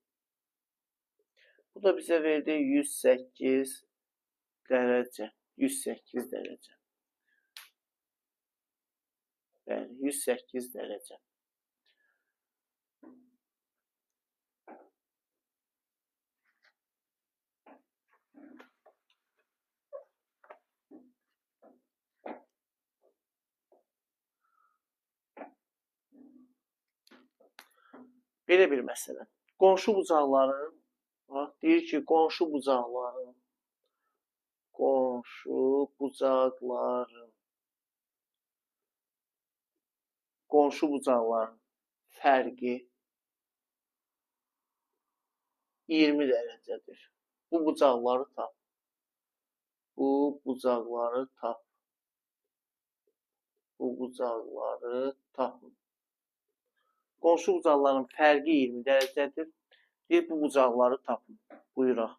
Speaker 1: Bu da bizə verdi 108 dərəcə. 108 dərəcə. Bəli, 108 dərəcə. Belə bir məsələ. Qonşu bucaqların, bax, deyir ki, qonşu bucaqların, qonşu bucaqların fərqi 20 dərəcədir. Bu bucaqları tap. Bu bucaqları tap. Bu bucaqları tapın. Qonşu bucaqların fərqi 20 dərəcədir. Deyir, bu bucaqları tapın. Buyuraq.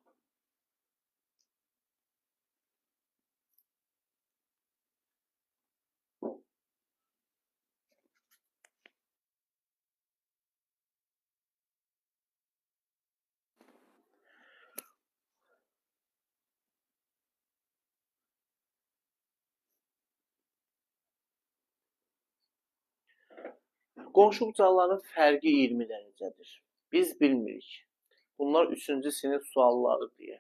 Speaker 1: Qonşu bucaqların fərqi 20 dərəcədir. Biz bilmirik. Bunlar 3-cü sinif sualları deyə.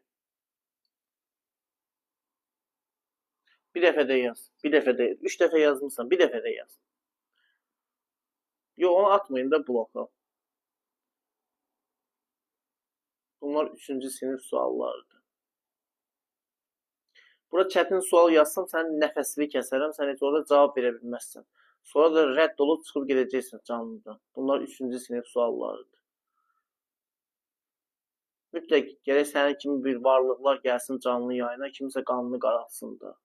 Speaker 1: Bir dəfə də yaz. Bir dəfə də, 3 dəfə yazmısan, bir dəfə də yaz. Yox, onu atmayın da bloka. Bunlar 3-cü sinif suallarıdır. Bura çətin sual yazsam, sənin nəfəsini kəsərəm, sən heç orada cavab verə bilməzsən. Sonra da rədd olub çıxıb gedəcəksən canlıdan. Bunlar 3-cü sinif suallarıdır. Mütləq gərək sənin kimi bir varlıqlar gəlsin canlı yayına, kimsə qanını qaraltsın da.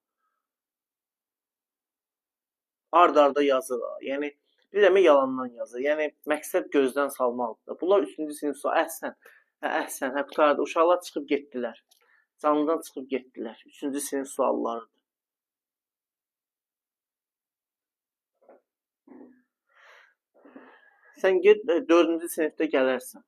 Speaker 1: Ard-arda yazır. Yəni, bir dəmə yalandan yazır. Yəni, məqsəd gözdən salmaqdır. Bunlar 3-cü sinif sualı. Əhsən, əhsən, hə, qurtardı. Uşaqlar çıxıb getdilər. Canlıdan çıxıb getdilər. 3-cü sinif suallarıdır. Sən get, 4-cü sinifdə gələrsən.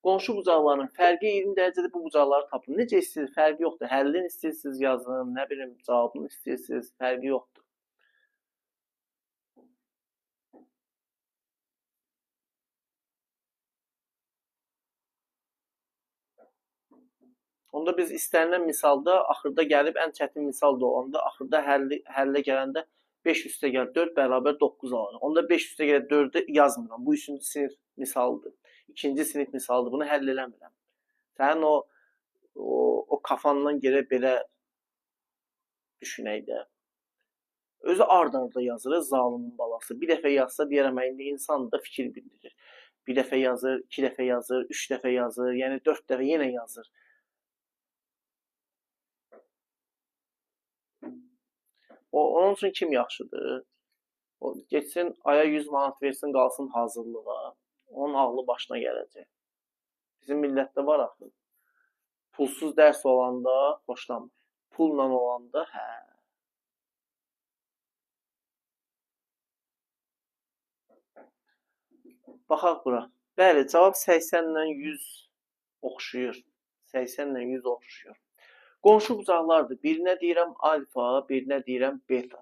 Speaker 1: Qonşu bucaqların fərqi 20 dərəcədir, bu bucaqları tapın. Necə istəyirsiniz, fərqi yoxdur. Həllini istəyirsiniz, yazın, nə bilim, cavabını istəyirsiniz, fərqi yoxdur. Onda biz istənilən misalda, axırda gəlib, ən çətin misal da olanda, axırda həllə gələndə 5 üstə gəl 4 bərabər 9 alırıq. Onda 5 üstə gəl 4-ü yazmıram. Bu 3-cü sinif misalıdır. 2-ci sinif misalıdır. Bunu həll eləmirəm. Sənin o kafandan gələ belə düşünək də. Özü ard-arda yazır, zalımın balası. Bir dəfə yazsa, deyərəm, indi insan da fikir bildirir. Bir dəfə yazır, 2 dəfə yazır, 3 dəfə yazır, yəni 4 dəfə yenə yazır. Onun üçün kim yaxşıdır? O, getsin, aya 100 manat versin, qalsın hazırlığa. Onun ağlı başına gələcək. Bizim millətdə var axı. Pulsuz dərs olanda xoşlanmır. Pulla olanda, hə. Baxaq bura. Bəli, cavab 80 ilə 100 oxşuyur. 80 ilə 100 oxşuyur. Qonşu bucaqlardır. Birinə deyirəm alfa, birinə deyirəm beta.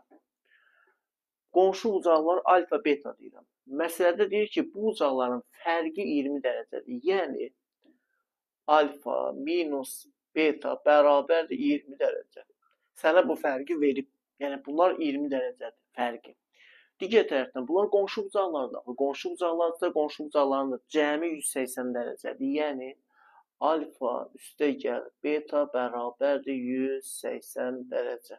Speaker 1: Qonşu bucaqlar alfa, beta deyirəm. Məsələdə deyir ki, bu bucaqların fərqi 20 dərəcədir. Yəni, alfa minus beta bərabərdir 20 dərəcə. Sənə bu fərqi verib. Yəni, bunlar 20 dərəcədir fərqi. Digər tərəfdən, bunlar qonşu bucaqlardır. Qonşu bucaqlardır, qonşu bucaqların da cəmi 180 dərəcədir. Yəni, alfa üstə gəl, beta bərabərdir 180 dərəcə.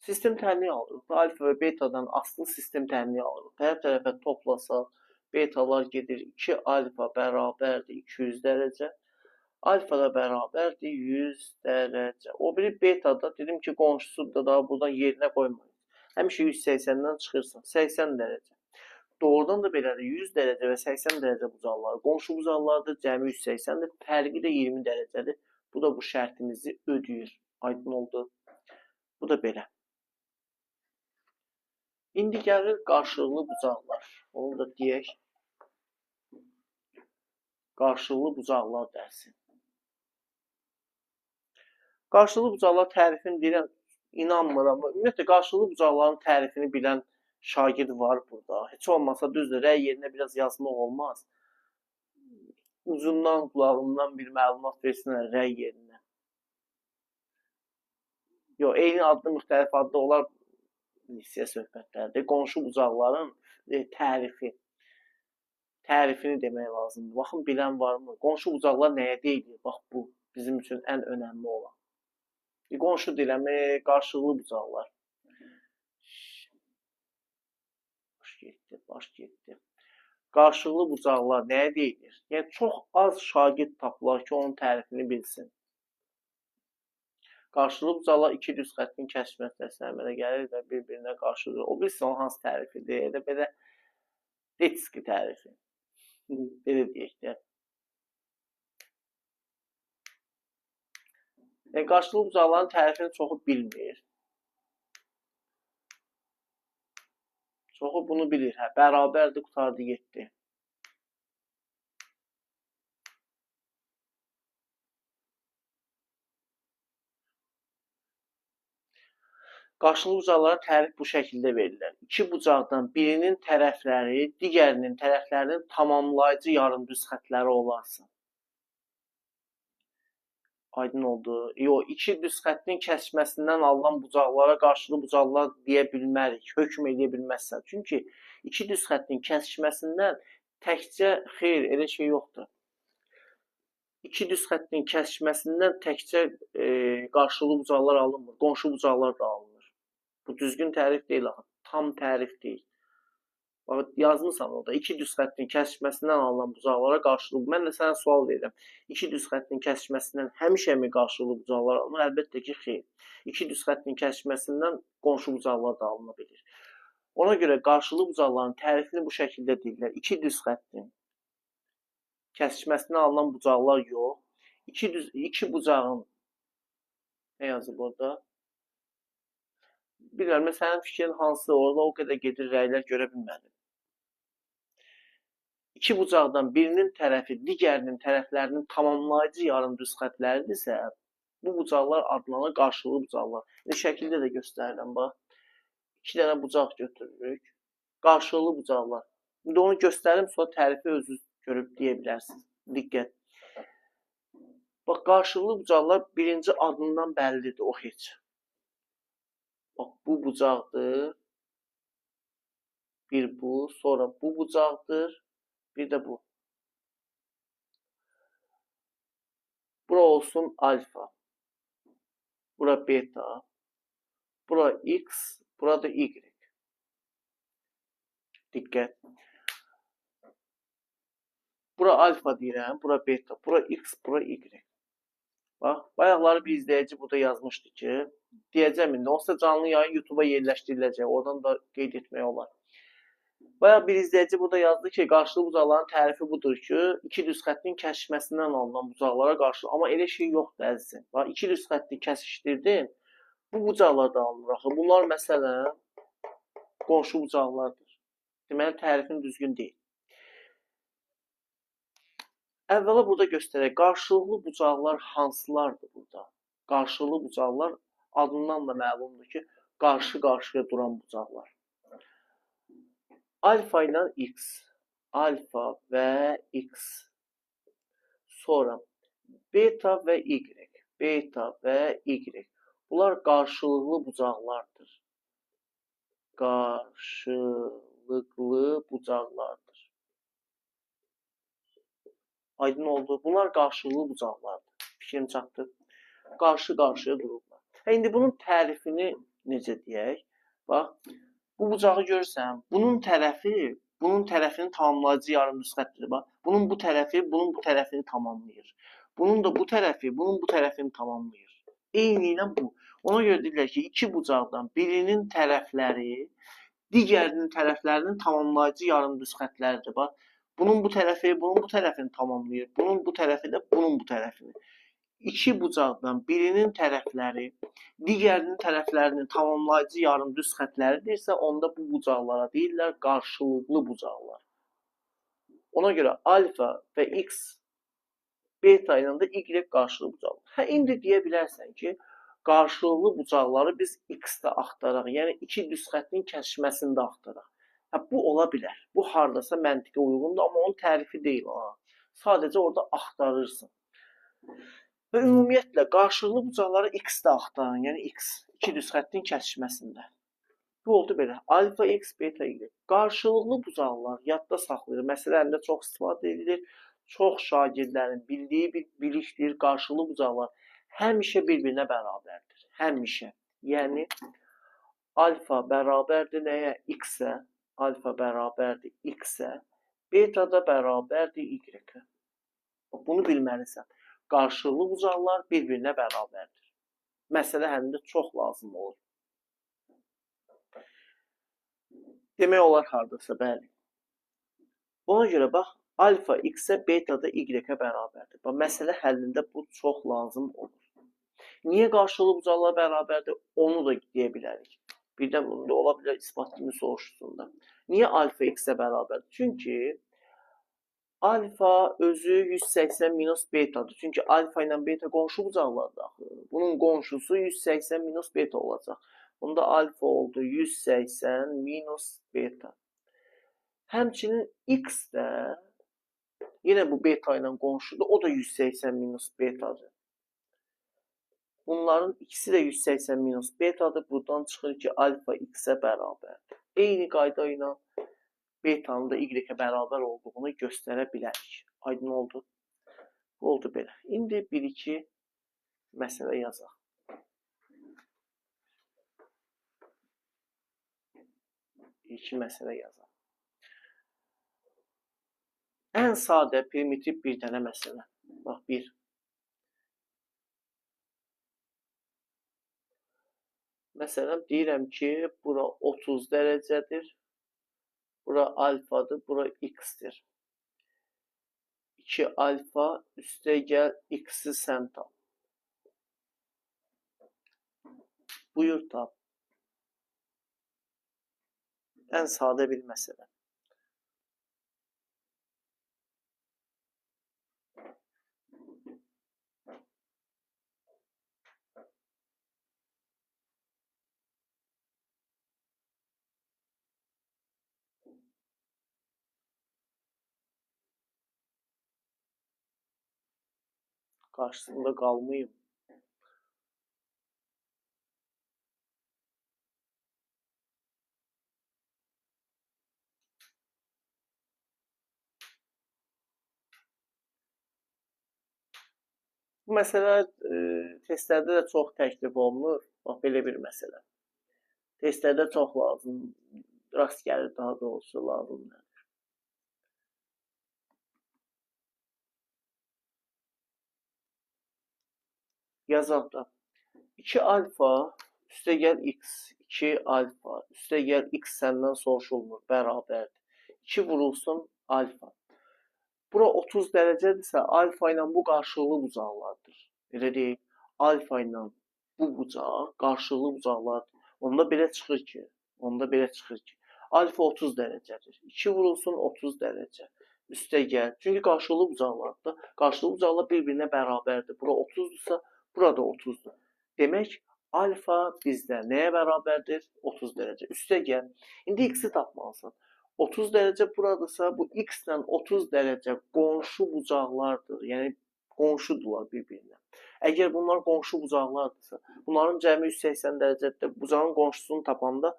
Speaker 1: Sistem tənliyi alırıq. Alfa və betadan asılı sistem tənliyi alırıq. Tərəf tərəfə toplasaq, betalar gedir 2 alfa bərabərdir 200 dərəcə. Alfa da bərabərdir 100 dərəcə. O biri betada dedim ki, qonşusu da daha buradan yerinə qoymayın. Həmişə 180-dən çıxırsan, 80 dərəcə. Doğrudan da belədir, 100 dərəcə və 80 dərəcə bucaqları. Qonşu bucaqlardır, cəmi 180-dir, fərqi də 20 dərəcədir. Bu da bu şərtimizi ödəyir. Aydın oldu. Bu da belə. İndi gəlir qarşılıqlı bucaqlar. Onu da deyək. Qarşılıqlı bucaqlar dərsi. Qarşılıqlı bucaqlar tərifini deyirəm, inanmıram. Ümumiyyətlə, qarşılıqlı bucaqların tərifini bilən şagird var burada. Heç olmasa düzdür, rəy yerinə biraz yazmaq olmaz. Ucundan, qulağından bir məlumat versinlər rəy yerinə. Yox, eyni adlı, müxtəlif adlı olar lisiyə söhbətlərdir. Qonşu bucaqların tərifi. Tərifini demək lazımdır. Baxın, bilən varmı? Qonşu bucaqlar nəyə deyilir? Bax, bu bizim üçün ən önəmli olan. Qonşu deyiləm, qarşılıqlı bucaqlar. Baş getdi, baş getdi. Qarşılıqlı bucaqlar nəyə deyilir? Yəni, çox az şagird tapılar ki, onun tərifini bilsin. Qarşılıqlı bucaqlar iki düz xəttin kəsişmə nöqtəsinə əmələ gəlir və bir-birinə qarşıdır. O bilsin, onun hansı tərifidir? Elə belə detski tərifi. Belə deyək də. Yəni, qarşılıqlı bucaqların tərifini çoxu bilmir. Çoxu bunu bilir. Hə, bərabərdir, qurtardı, getdi. Qarşılıqlı bucaqlara tərif bu şəkildə verilir. İki bucaqdan birinin tərəfləri digərinin tərəflərinin tamamlayıcı yarımdüz xətləri olarsa. Aydın oldu. Yox, iki düz xəttin kəsişməsindən alınan bucaqlara qarşılıqlı bucaqlar deyə bilmərik, hökm edə bilməzsən. Çünki iki düz xəttin kəsişməsindən təkcə xeyr, elə şey yoxdur. İki düz xəttin kəsişməsindən təkcə qarşılıqlı bucaqlar alınmır, qonşu bucaqlar da alınır. Bu düzgün tərif deyil axı, tam tərif deyil. Bax, yazmısan orada, iki düz xəttin kəsişməsindən alınan bucaqlara qarşılıqlı. Mən də sənə sual verirəm. İki düz xəttin kəsişməsindən həmişəmi qarşılıqlı bucaqlar alınır? Əlbəttə ki, xeyr. İki düz xəttin kəsişməsindən qonşu bucaqlar da alına bilir. Ona görə qarşılıqlı bucaqların tərifini bu şəkildə deyirlər. İki düz xəttin kəsişməsindən alınan bucaqlar yox. İki bucağın nə yazıb orada? Bilmirəm, sənin fikrin hansı, orada o qədər gedir, rəylər görə bilmədim. İki bucaqdan birinin tərəfi digərinin tərəflərinin tamamlayıcı yarımdüz xətləridirsə, bu bucaqlar adlanır qarşılıqlı bucaqlar. İndi şəkildə də göstərirəm, bax. İki dənə bucaq götürürük. Qarşılıqlı bucaqlar. İndi onu göstərim, sonra tərifi özünüz görüb deyə bilərsiniz. Diqqət. Bax, qarşılıqlı bucaqlar birinci adından bəllidir, o heç. Bax, bu bucaqdır, bir bu, sonra bu bucaqdır, bir də bu. Bura olsun alfa, bura beta, bura x, bura da y. Diqqət. Bura alfa deyirəm, bura beta, bura x, bura y. Bax, bayaqları bir izləyici burada yazmışdı ki, deyəcəm indi, onsuz da canlı yayın YouTube-a yerləşdiriləcək, oradan da qeyd etmək olar. Bayaq bir izləyici burada yazdı ki, qarşılıqlı bucaqların tərifi budur ki, iki düz xəttin kəsişməsindən alınan bucaqlara qarşı, amma elə şey yoxdur əzizim. Bax, iki düz xətti kəsişdirdin, bu bucaqlar da alınır axı. Bunlar məsələn, qonşu bucaqlardır. Deməli, tərifin düzgün deyil. Əvvəla burada göstərək, qarşılıqlı bucaqlar hansılardır burada? Qarşılıqlı bucaqlar adından da məlumdur ki, qarşı-qarşıya duran bucaqlar. Alfa ilə x, alfa və x, sonra beta və y, beta və y. Bunlar qarşılıqlı bucaqlardır. Qarşılıqlı bucaqlardır. Aydın oldu. Bunlar qarşılıqlı bucaqlardır. Fikrim çatdı. Qarşı-qarşıya dururlar. İndi bunun tərifini necə deyək? Bax, bu bucağı görürsən, bunun tərəfi, bunun tərəfini tamamlayıcı yarımdüz xətdir. Bax, bunun bu tərəfi, bunun bu tərəfini tamamlayır. Bunun da bu tərəfi, bunun bu tərəfini tamamlayır. Eyni ilə bu. Ona görə deyirlər ki, iki bucaqdan birinin tərəfləri, digərinin tərəflərinin tamamlayıcı yarımdüz xətləridir. Bax, bunun bu tərəfi, bunun bu tərəfini tamamlayır. Bunun bu tərəfi də bunun bu tərəfini. İki bucaqdan birinin tərəfləri, digərinin tərəflərinin tamamlayıcı yarımdüz xətləridirsə, onda bu bucaqlara deyirlər qarşılıqlı bucaqlar. Ona görə alfa və x, beta ilə də y qarşılıqlı bucaqlar. Hə, indi deyə bilərsən ki, qarşılıqlı bucaqları biz x-də axtaraq, yəni iki düz xəttin kəsişməsində axtaraq. Hə, bu ola bilər. Bu hardasa məntiqə uyğundur, amma onun tərifi deyil. Ha. Sadəcə orada axtarırsın. Və ümumiyyətlə, qarşılıqlı bucaqları x-də axtarın, yəni x, iki düz xəttin kəsişməsində. Bu oldu belə. Alfa x, beta y. Qarşılıqlı bucaqlar yadda saxlayır. Məsələrində çox istifadə edilir. Çox şagirdlərin bildiyi bir bilikdir. Qarşılıqlı bucaqlar həmişə bir-birinə bərabərdir. Həmişə. Yəni, alfa bərabərdir nəyə? X-ə. Alfa bərabərdir x-ə. Beta da bərabərdir y-ə. Bunu bilməlisən. Qarşılıqlı bucaqlar bir-birinə bərabərdir. Məsələ həllində çox lazım olur. Demək olar hardasa, bəli. Ona görə bax, alfa x-ə, beta da y-ə bərabərdir. Bax, məsələ həllində bu çox lazım olur. Niyə qarşılıqlı bucaqlar bərabərdir? Onu da deyə bilərik. Bir də bunu da ola bilər isbat kimi soruşsun da. Niyə alfa x-ə bərabərdir? Çünki alfa özü 180 minus betadır. Çünki alfa ilə beta qonşu bucaqlardır axı. Bunun qonşusu 180 minus beta olacaq. Bunda alfa oldu 180 minus beta. Həmçinin x də yenə bu beta ilə qonşudur. O da 180 minus betadır. Bunların ikisi də 180 minus betadır. Buradan çıxır ki, alfa x-ə bərabərdir. Eyni qayda ilə betanın da y-ə bərabər olduğunu göstərə bilərik. Aydın oldu. Bu oldu belə. İndi 1-2 məsələ yazaq. 2 məsələ yazaq. Ən sadə, primitiv bir dənə məsələ. Bax, 1. Məsələn, deyirəm ki, bura 30 dərəcədir, bura alfadır, bura x-dir. 2 alfa üstə gəl x-i sən tap. Buyur tap. Ən sadə bir məsələ. Qarşısında qalmayım. Bu məsələ testlərdə də çox təklif olunur. Bax, belə bir məsələ. Testlərdə çox lazım, rast gəlir daha doğrusu lazım gəlir. Yazaq da. 2 alfa üstə gəl x, 2 alfa üstə gəl x səndən soruşulmur, bərabərdir. 2 vurulsun alfa. Bura 30 dərəcədirsə, alfa ilə bu qarşılıqlı bucaqlardır. Elə deyil, alfa ilə bu bucaq qarşılıqlı bucaqlardır. Onda belə çıxır ki, alfa 30 dərəcədir. 2 vurulsun 30 dərəcə. Üstə gəl. Çünki qarşılıqlı bucaqlardır. Qarşılıqlı bucaqlar bir-birinə bərabərdir. Bura 30-dursa, burada 30-dur. Demək, alfa bizdə nəyə bərabərdir? 30 dərəcə. Üstə gəl. İndi x-i tapmalısan. 30 dərəcə buradırsa, bu x ilə 30 dərəcə qonşu bucaqlardır. Yəni, qonşudurlar bir-birinə. Əgər bunlar qonşu bucaqlardırsa, bunların cəmi 180 dərəcədir. Bucağın qonşusunu tapanda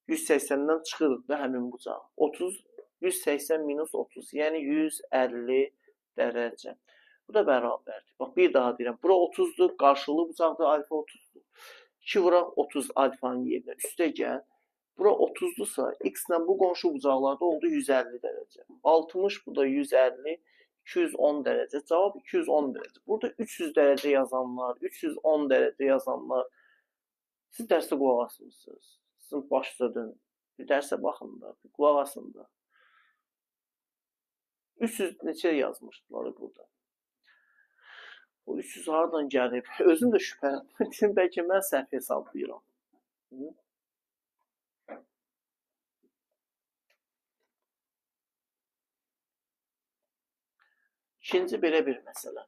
Speaker 1: 180-dən çıxırıq da həmin bucağı. 30, 180 minus 30, yəni 150 dərəcə. Bu da bərabərdir. Bax, bir daha deyirəm. Bura 30-dur, qarşılıqlı bucaqdır, alfa 30-dur. 2 vuraq 30 alfanın yerinə. Üstə gəl. Bura 30-dursa, x ilə bu qonşu bucaqlarda oldu 150 dərəcə. 60, bu da 150, 210 dərəcə. Cavab 210 dərəcə. Burada 300 dərəcə yazanlar, 310 dərəcə yazanlar. Siz dərsə qulaq asmırsınız. Sizin başınıza dönün. Bir dərsə baxın da, bir qulaq asın da. 300 neçə yazmışdılar burada? O 300 hardan gəlib? Özüm də şübhələndim. Bəlkə mən səhv hesablayıram. İkinci belə bir məsələ.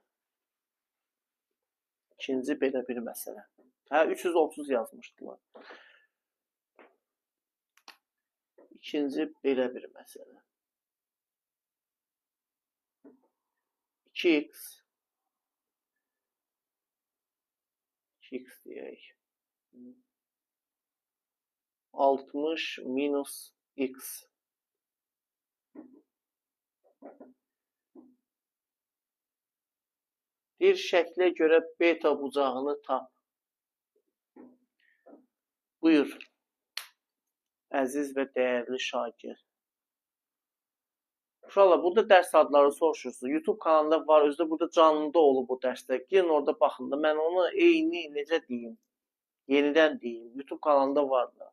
Speaker 1: Hə, 330 yazmışdılar. İkinci belə bir məsələ. 2x 2x deyək. 60 minus x. Bir şəklə görə beta bucağını tap. Buyur, əziz və dəyərli şagird. Uşaqlar, burada dərs adları soruşursunuz. YouTube kanalında var, özü də burada canlıda olub o dərslər. Girin orada baxın da, mən onu eyni necə deyim, yenidən deyim. YouTube kanalında var da.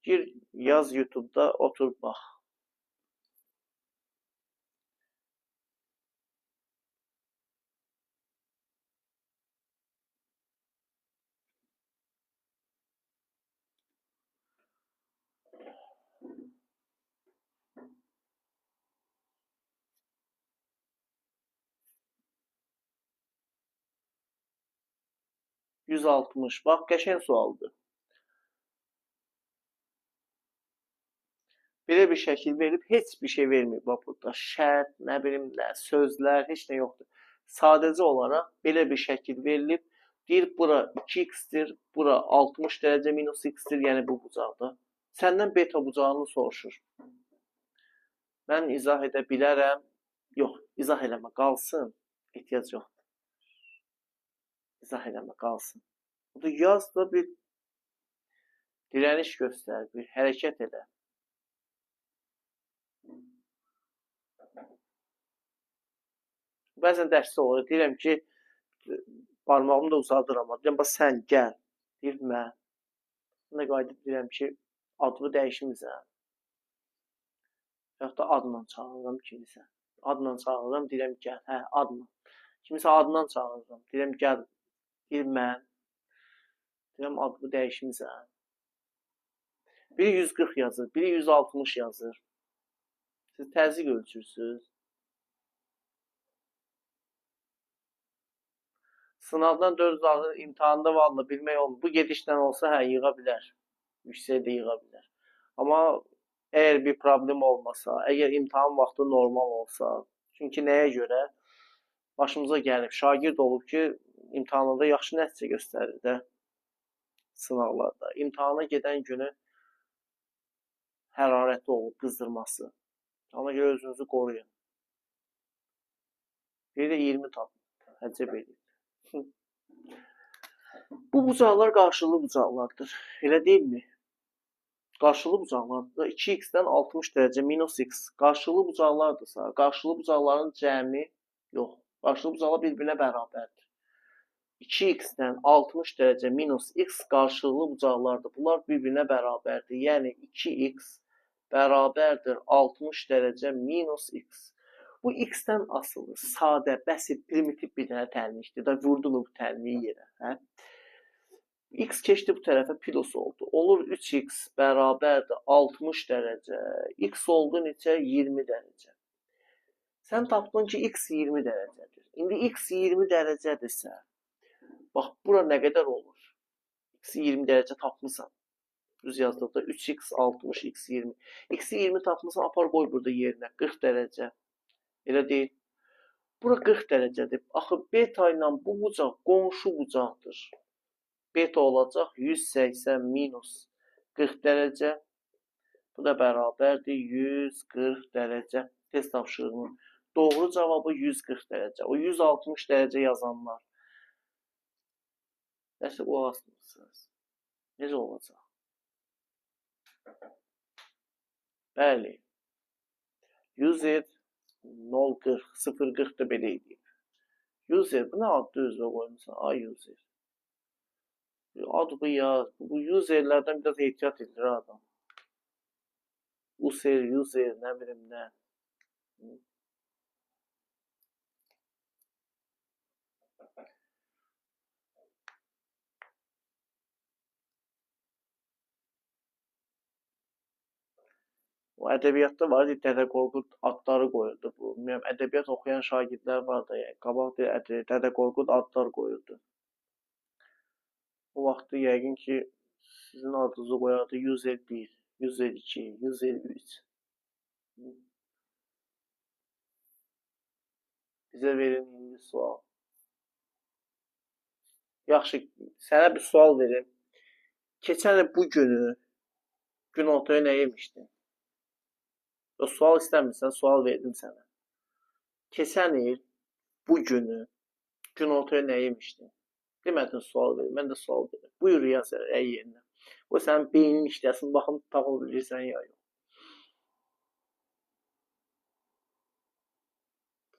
Speaker 1: Gir, yaz YouTube'da, otur, bax. ...160. Bax, qəşəng sualdır. Belə bir şəkil verib, heç bir şey verməyib. Bax, burada şərt, nə bilim, nə, sözlər, heç nə yoxdur. Sadəcə olaraq belə bir şəkil verilib. Deyir, bura 2x-dir, bura 60 dərəcə minus x-dir, yəni bu bucaqda. Səndən beta bucağını soruşur. Mən izah edə bilərəm. Yox, izah eləmə, qalsın. Ehtiyac yoxdur. İzah eləmə, qalsın. Burada yaz da bir dirəniş göstər, bir hərəkət elə. Bəzən dərsdə olur. Deyirəm ki, barmağımı da uzadıram. Deyirəm, bax, sən gəl. Deyir, mən. Mən də qayıdıb deyirəm ki, adını dəyişmirsən. Yaxud da adla çağırıram kimisə. Adla çağırıram, deyirəm, gəl. Hə, adla. Kimisə adla çağırıram. Deyirəm, gəl. Deyir, mən. Deyirəm, adını dəyişmirsən. Biri 140 yazır, biri 160 yazır. Siz təzyiq ölçürsünüz. Sınavdan 4 alır, imtahanda valla bilmək olmur. Bu gedişlə olsa, hə, yığa bilər. Yüksək də yığa bilər. Amma əgər bir problem olmasa, əgər imtahan vaxtı normal olsa, çünki nəyə görə? Başımıza gəlib, şagird olub ki, imtahanlarda yaxşı nəticə göstərir də sınavlarda. İmtahana gedən günü hərarəti olub, qızdırması. Ona görə özünüzü qoruyun. Bir də 20 tapıb, əcəb eləyib. Bu bucaqlar qarşılıqlı bucaqlardır. Elə deyilmi? Qarşılıqlı bucaqlardır. 2x-dən 60 dərəcə minus x. Qarşılıqlı bucaqlardırsa, qarşılıqlı bucaqların cəmi yox. Qarşılıqlı bucaqlar bir-birinə bərabərdir. 2x-dən 60 dərəcə minus x qarşılıqlı bucaqlardır. Bunlar bir-birinə bərabərdir. Yəni 2x bərabərdir 60 dərəcə minus x. Bu x-dən asılı, sadə, bəsit, primitiv bir dənə tənlikdir. Da vurdu mu bu tənliyi yerə? Hə? X keçdi bu tərəfə, plus oldu. Olur 3x bərabərdir 60 dərəcə. X oldu neçə? 20 dərəcə. Sən tapdın ki, x 20 dərəcədir. İndi x 20 dərəcədirsə, bax, bura nə qədər olur? X-i 20 dərəcə tapmısan. Düz yazdıqda 3x 60, x 20. X-i 20 tapmısan, apar qoy burada yerinə. 40 dərəcə. Elə deyil. Bura 40 dərəcədir. Axı, beta ilə bu bucaq qonşu bucaqdır. Beta olacaq 180 minus 40 dərəcə. Bu da bərabərdir 140 dərəcə. Test tapşırığının doğru cavabı 140 dərəcə. O 160 dərəcə yazanlar. Nəsə qulaq asmırsınız. Necə olacaq? Bəli. User 0.40, 0.40 da belə eləyib. User, bu nə adlı özünə qoymuşsan? Ay user. Adı bu yaz. Bu userlərdən biraz ehtiyat edir adam. User, user, nə bilim nə. O ədəbiyyatda var idi, Dədə Qorqud adları qoyuldu. Bu, bilmirəm, ədəbiyyat oxuyan şagirdlər var da, yəni, qabaq Dədə Qorqud adlar qoyuldu. O vaxtı yəqin ki, sizin adınızı qoyardı 151, 152, 153. Bizə verin indi sual. Yaxşı, sənə bir sual verim. Keçən il bu günü günortaya nə yemişdin? O sual istəmirsən, sual verdim sənə. Keçən il bu günü günortaya nə yemişdin? Demədin sual verim, mən də sual verim. Buyur yaz əy yerinə. O sənin beynin işləsin, baxın tapa bilirsən ya yox.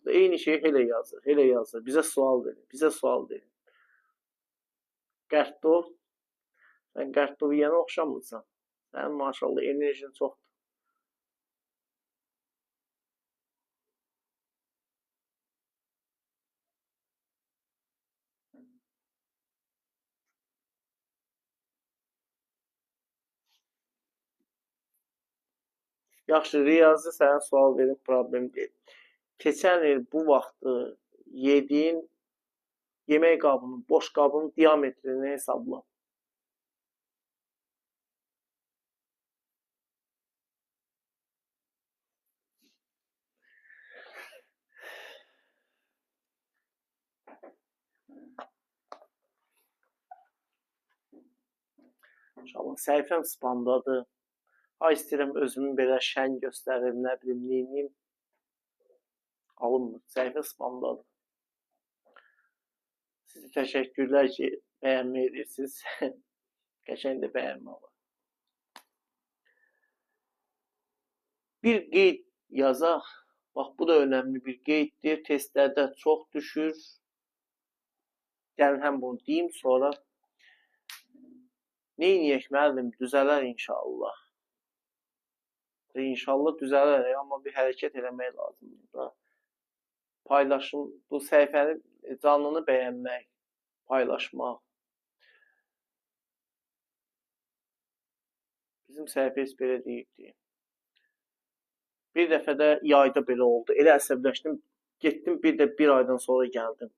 Speaker 1: Eyni şeyi elə yazır, elə yazır. Bizə sual verin, bizə sual verin. Qərtdov, sən qərtdov yiyənə oxşamırsan. Sənin maşallah enerjin çoxdur. Yaxşı, riyazi sənə sual verin, problem deyil. Keçən il bu vaxtı yediyin yemək qabının, boş qabının diametrini hesabla. İnşallah səhifəm spamdadır. Ay istəyirəm özümü belə şən göstərim, nə bilim, neyiniyim. Alınmır. Səhifə spamdadır. Sizə təşəkkürlər ki, bəyənmə edirsiniz. Qəşəng də bəyənmə var. Bir qeyd yazaq. Bax, bu da önəmli bir qeyddir. Testlərdə çox düşür. Gəlin, həm bunu deyim, sonra neyniyək müəllim? Düzələr inşallah. İnşallah düzələr, amma bir hərəkət eləmək lazımdır da. Paylaşım, bu səhifəni canlını bəyənmək, paylaşmaq. Bizim səhifə heç belə deyildi. Bir dəfə də yayda belə oldu. Elə əsəbləşdim, getdim bir də bir aydan sonra gəldim.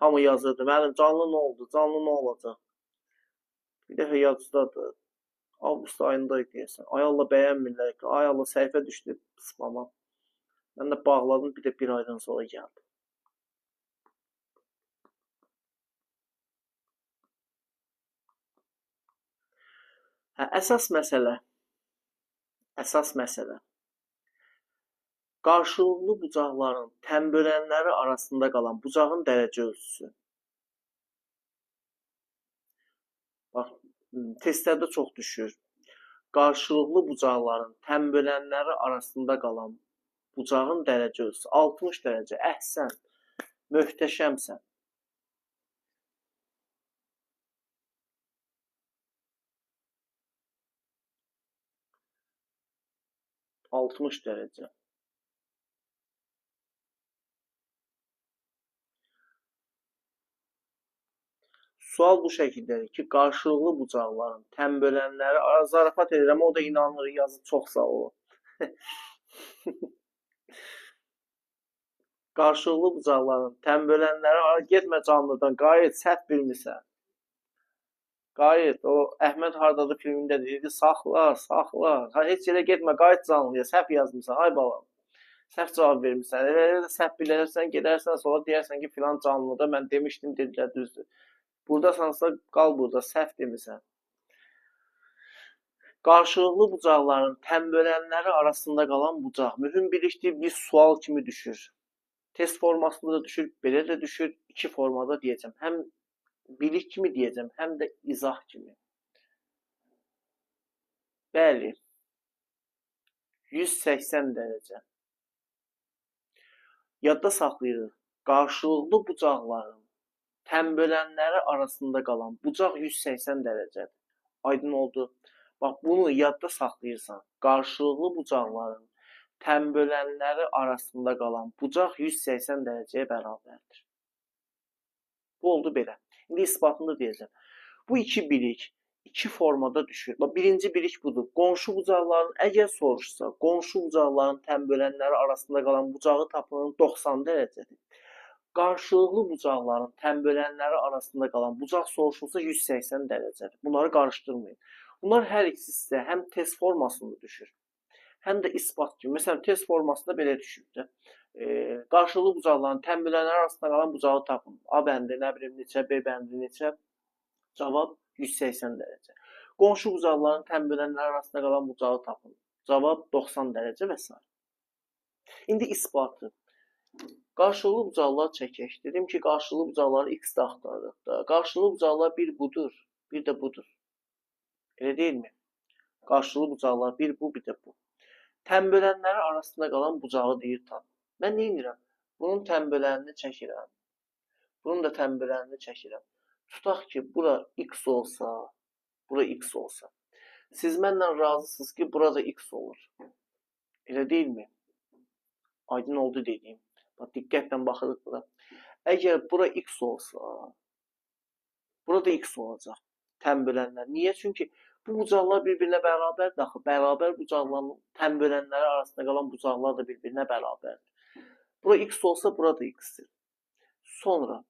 Speaker 1: Hamı yazırdı, müəllim canlı nə oldu, canlı nə olacaq? Bir dəfə yazıdadır. Avqust ayında deyəsən. Ay Allah bəyənmirlər, ay Allah səhifə düşdü spama. Mən də bağladım, bir də bir aydan sonra gəldim. Hə, əsas məsələ, əsas məsələ. Qarşılıqlı bucaqların tənbölənləri arasında qalan bucağın dərəcə ölçüsü. Bax, testlərdə çox düşür. Qarşılıqlı bucaqların tənbölənləri arasında qalan bucağın dərəcə ölçüsü 60 dərəcə. Əhsən, möhtəşəmsən. ...60 dərəcə. Sual bu şəkildədir ki, qarşılıqlı bucaqların tənbölənləri, zarafat edirəm, o da inanır, yazıb çox sağ olun. Qarşılıqlı bucaqların tənbölənləri, getmə canlıdan, qayıt, səhv bilmirsən. Qayıt, o Əhməd hardadır filmində deyirdi, saxla, saxla, ha, heç yerə getmə, qayıt canlıya, səhv yazmısan, ay balam. Səhv cavab vermirsən, elə də səhv bilərsən, gedərsən, sonra deyərsən ki, filan canlıda mən demişdim, dedilər, düzdür. Buradasansa qal burada, səhv demirsən. Qarşılıqlı bucaqların tənbölənləri arasında qalan bucaq mühüm bilikdir, bir sual kimi düşür. Test formasında da düşür, belə də düşür, iki formada deyəcəm. Həm bilik kimi deyəcəm, həm də izah kimi. Bəli, 180 dərəcə. Yadda saxlayırıq, qarşılıqlı bucaqların tənbölənləri arasında qalan bucaq 180 dərəcədir. Aydın oldu. Bax, bunu yadda saxlayırsan. Qarşılıqlı bucaqların tənbölənləri arasında qalan bucaq 180 dərəcəyə bərabərdir. Bu oldu belə. İndi isbatını da deyəcəm. Bu iki bilik iki formada düşür. Bax, birinci bilik budur. Qonşu bucaqların, əgər soruşsa, qonşu bucaqların tənbölənləri arasında qalan bucağı tapının 90 dərəcədir. Qarşılıqlı bucaqların tənbölənləri arasında qalan bucaq soruşulsa 180 dərəcədir. Bunları qarışdırmayın. Bunlar hər ikisi sizə həm test formasında düşür, həm də isbat kimi. Məsələn, test formasında belə düşür də. Qarşılıqlı bucaqların tənbölənləri arasında qalan bucağı tapın. A bəndi, nə bilim neçə, B bəndi neçə. Cavab 180 dərəcə. Qonşu bucaqların tənbölənləri arasında qalan bucağı tapın. Cavab 90 dərəcə və s. İndi isbatı. Qarşılıqlı bucaqlar çəkək. Dedim ki, qarşılıqlı bucaqları x-də axtarırıq da. Qarşılıqlı bucaqlar bir budur, bir də budur. Elə deyilmi? Qarşılıqlı bucaqlar bir bu, bir də bu. Tənbölənləri arasında qalan bucağı deyir tap. Mən nə edirəm? Bunun tənbölənini çəkirəm. Bunun da tənbölənini çəkirəm. Tutaq ki, bura x olsa, bura x olsa. Siz mənlə razısınız ki, burada x olur. Elə deyilmi? Aydın oldu dediyim. Bax, diqqətlə baxırıq bura. Əgər bura x olsa, burada x olacaq. Tənbölənlər. Niyə? Çünki bu bucaqlar bir-birinə bərabərdir axı. Bərabər bucaqların tənbölənləri arasında qalan bucaqlar da bir-birinə bərabərdir. Bura x olsa, burada x-dir. Sonra.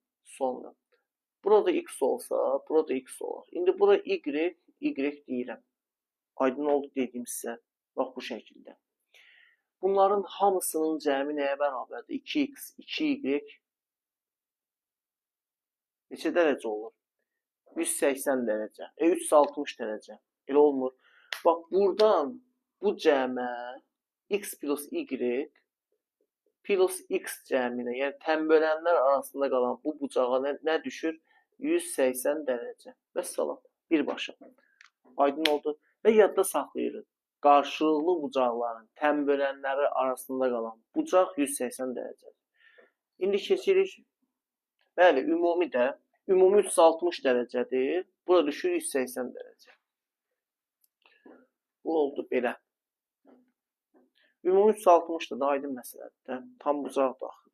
Speaker 1: Burada x olsa, burada x olar. İndi bura y, y deyirəm. Aydın oldu dediyim sizə. Bax, bu şəkildə. Bunların hamısının cəmi nəyə bərabərdir? 2x, 2y neçə dərəcə olur? 180 dərəcə. 360 dərəcə. Elə olmur. Bax, buradan bu cəmə x plus y plus x cəminə, yəni tənbölənlər arasında qalan bu bucağa nə düşür? 180 dərəcə. Vəssalam, birbaşa. Aydın oldu. Və yadda saxlayırıq. Qarşılıqlı bucaqların tənbölənləri arasında qalan bucaq 180 dərəcədir. İndi keçirik. Bəli, ümumi də. Ümumi 360 dərəcədir. Bura düşür 180 dərəcə. Bu oldu belə. Ümumi 360-dır da, aydın məsələdir də. Tam bucaqdır axı.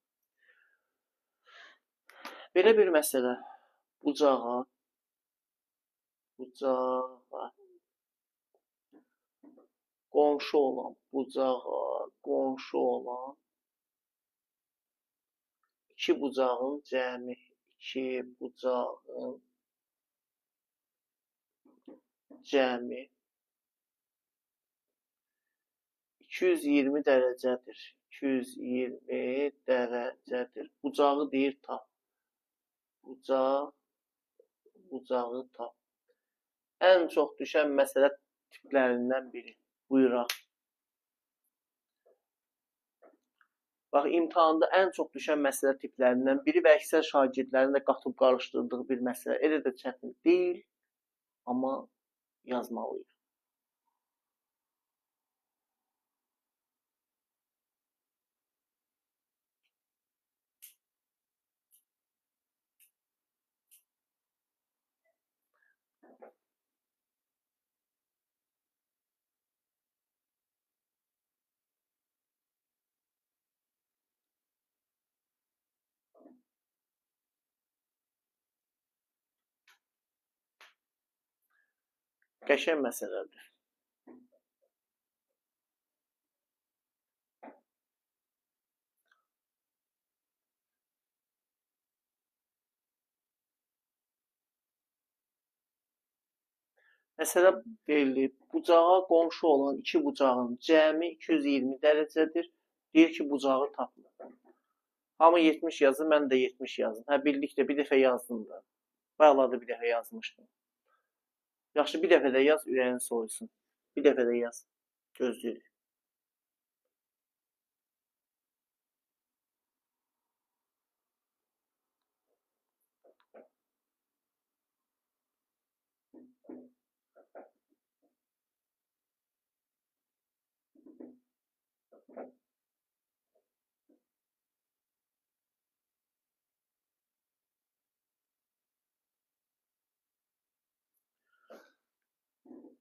Speaker 1: Belə bir məsələ. Bucağa qonşu olan, iki bucağın cəmi, 220 dərəcədir. 220 dərəcədir. Bucağı deyir tap. Bucağı tap. Ən çox düşən məsələ tiplərindən biri. Buyuraq. Bax, imtahanda ən çox düşən məsələ tiplərindən biri və əksər şagirdlərin də qatıb qarışdırdığı bir məsələ. Elə də çətin deyil, amma yazmalıyıq. Qəşəng məsələdir. Məsələ verilib, bucağa qonşu olan iki bucağın cəmi 220 dərəcədir. Deyir ki, bucağı tapın. Hamı 70 yazır, mən də 70 yazdım. Hə, bildikdə bir dəfə yazdım da. Bayaqlarda bir dəfə yazmışdım. Yaxşı, bir dəfə də yaz, ürəyin soyusun. Bir dəfə də yaz. Gözləyirik.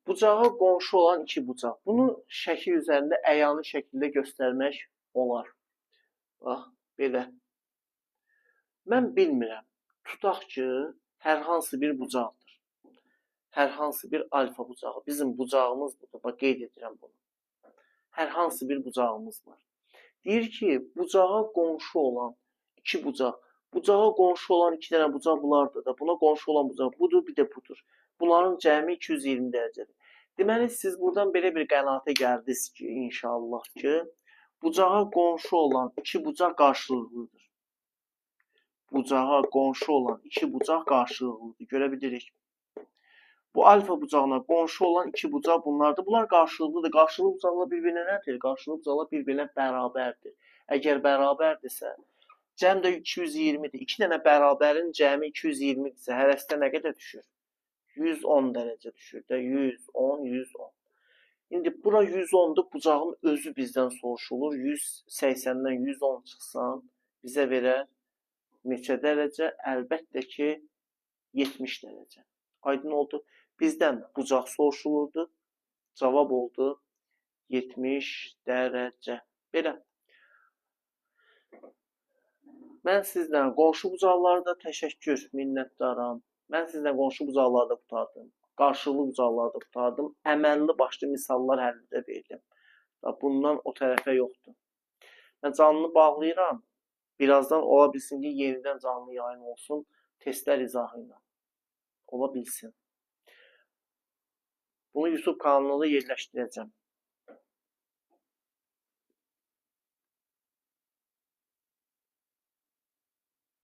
Speaker 1: Bucağa qonşu olan iki bucaq. Bunu şəkil üzərində əyani şəkildə göstərmək olar. Bax, belə. Mən bilmirəm. Tutaq ki, hər hansı bir bucaqdır. Hər hansı bir alfa bucağı. Bizim bucağımız budur. Bax, qeyd edirəm bunu. Hər hansı bir bucağımız var. Deyir ki, bucağa qonşu olan iki bucaq. Bucağa qonşu olan iki dənə bucaq bunlardır da. Buna qonşu olan bucaq budur, bir də budur. Bunların cəmi 220 dərəcədir. Deməli, siz buradan belə bir qənaətə gəldiniz ki, inşallah ki, bucağa qonşu olan iki bucaq qarşılıqlıdır. Bucağa qonşu olan iki bucaq qarşılıqlıdır. Görə bilirik. Bu alfa bucağına qonşu olan iki bucaq bunlardır. Bunlar qarşılıqlıdır. Qarşılıqlı bucaqlar bir-birinə nədir? Qarşılıqlı bucaqlar bir-birinə bərabərdir. Əgər bərabərdirsə, cəm də 220-dir. İki dənə bərabərin cəmi 220-dirsə, hərəsində nə qədər düşür? 110 dərəcə düşür də, 110, 110. İndi bura 110-dur, bucağın özü bizdən soruşulur. 180-dən 110 çıxsan, bizə verər neçə dərəcə? Əlbəttə ki, 70 dərəcə. Aydın oldu. Bizdən bucaq soruşulurdu. Cavab oldu 70 dərəcə. Belə. Mən sizdən qonşu bucaqlarda təşəkkür, minnətdaram. Mən sizdən qonşu bucaqlarda qurtardım. Qarşılıqlı bucaqlarda qurtardım. Əməlli başlı misallar həlli də verdim. Bundan o tərəfə yoxdur. Mən canlı bağlayıram. Birazdan ola bilsin ki, yenidən canlı yayın olsun. Testlər izahı ilə. Ola bilsin. Bunu YouTube kanalına da yerləşdirəcəm.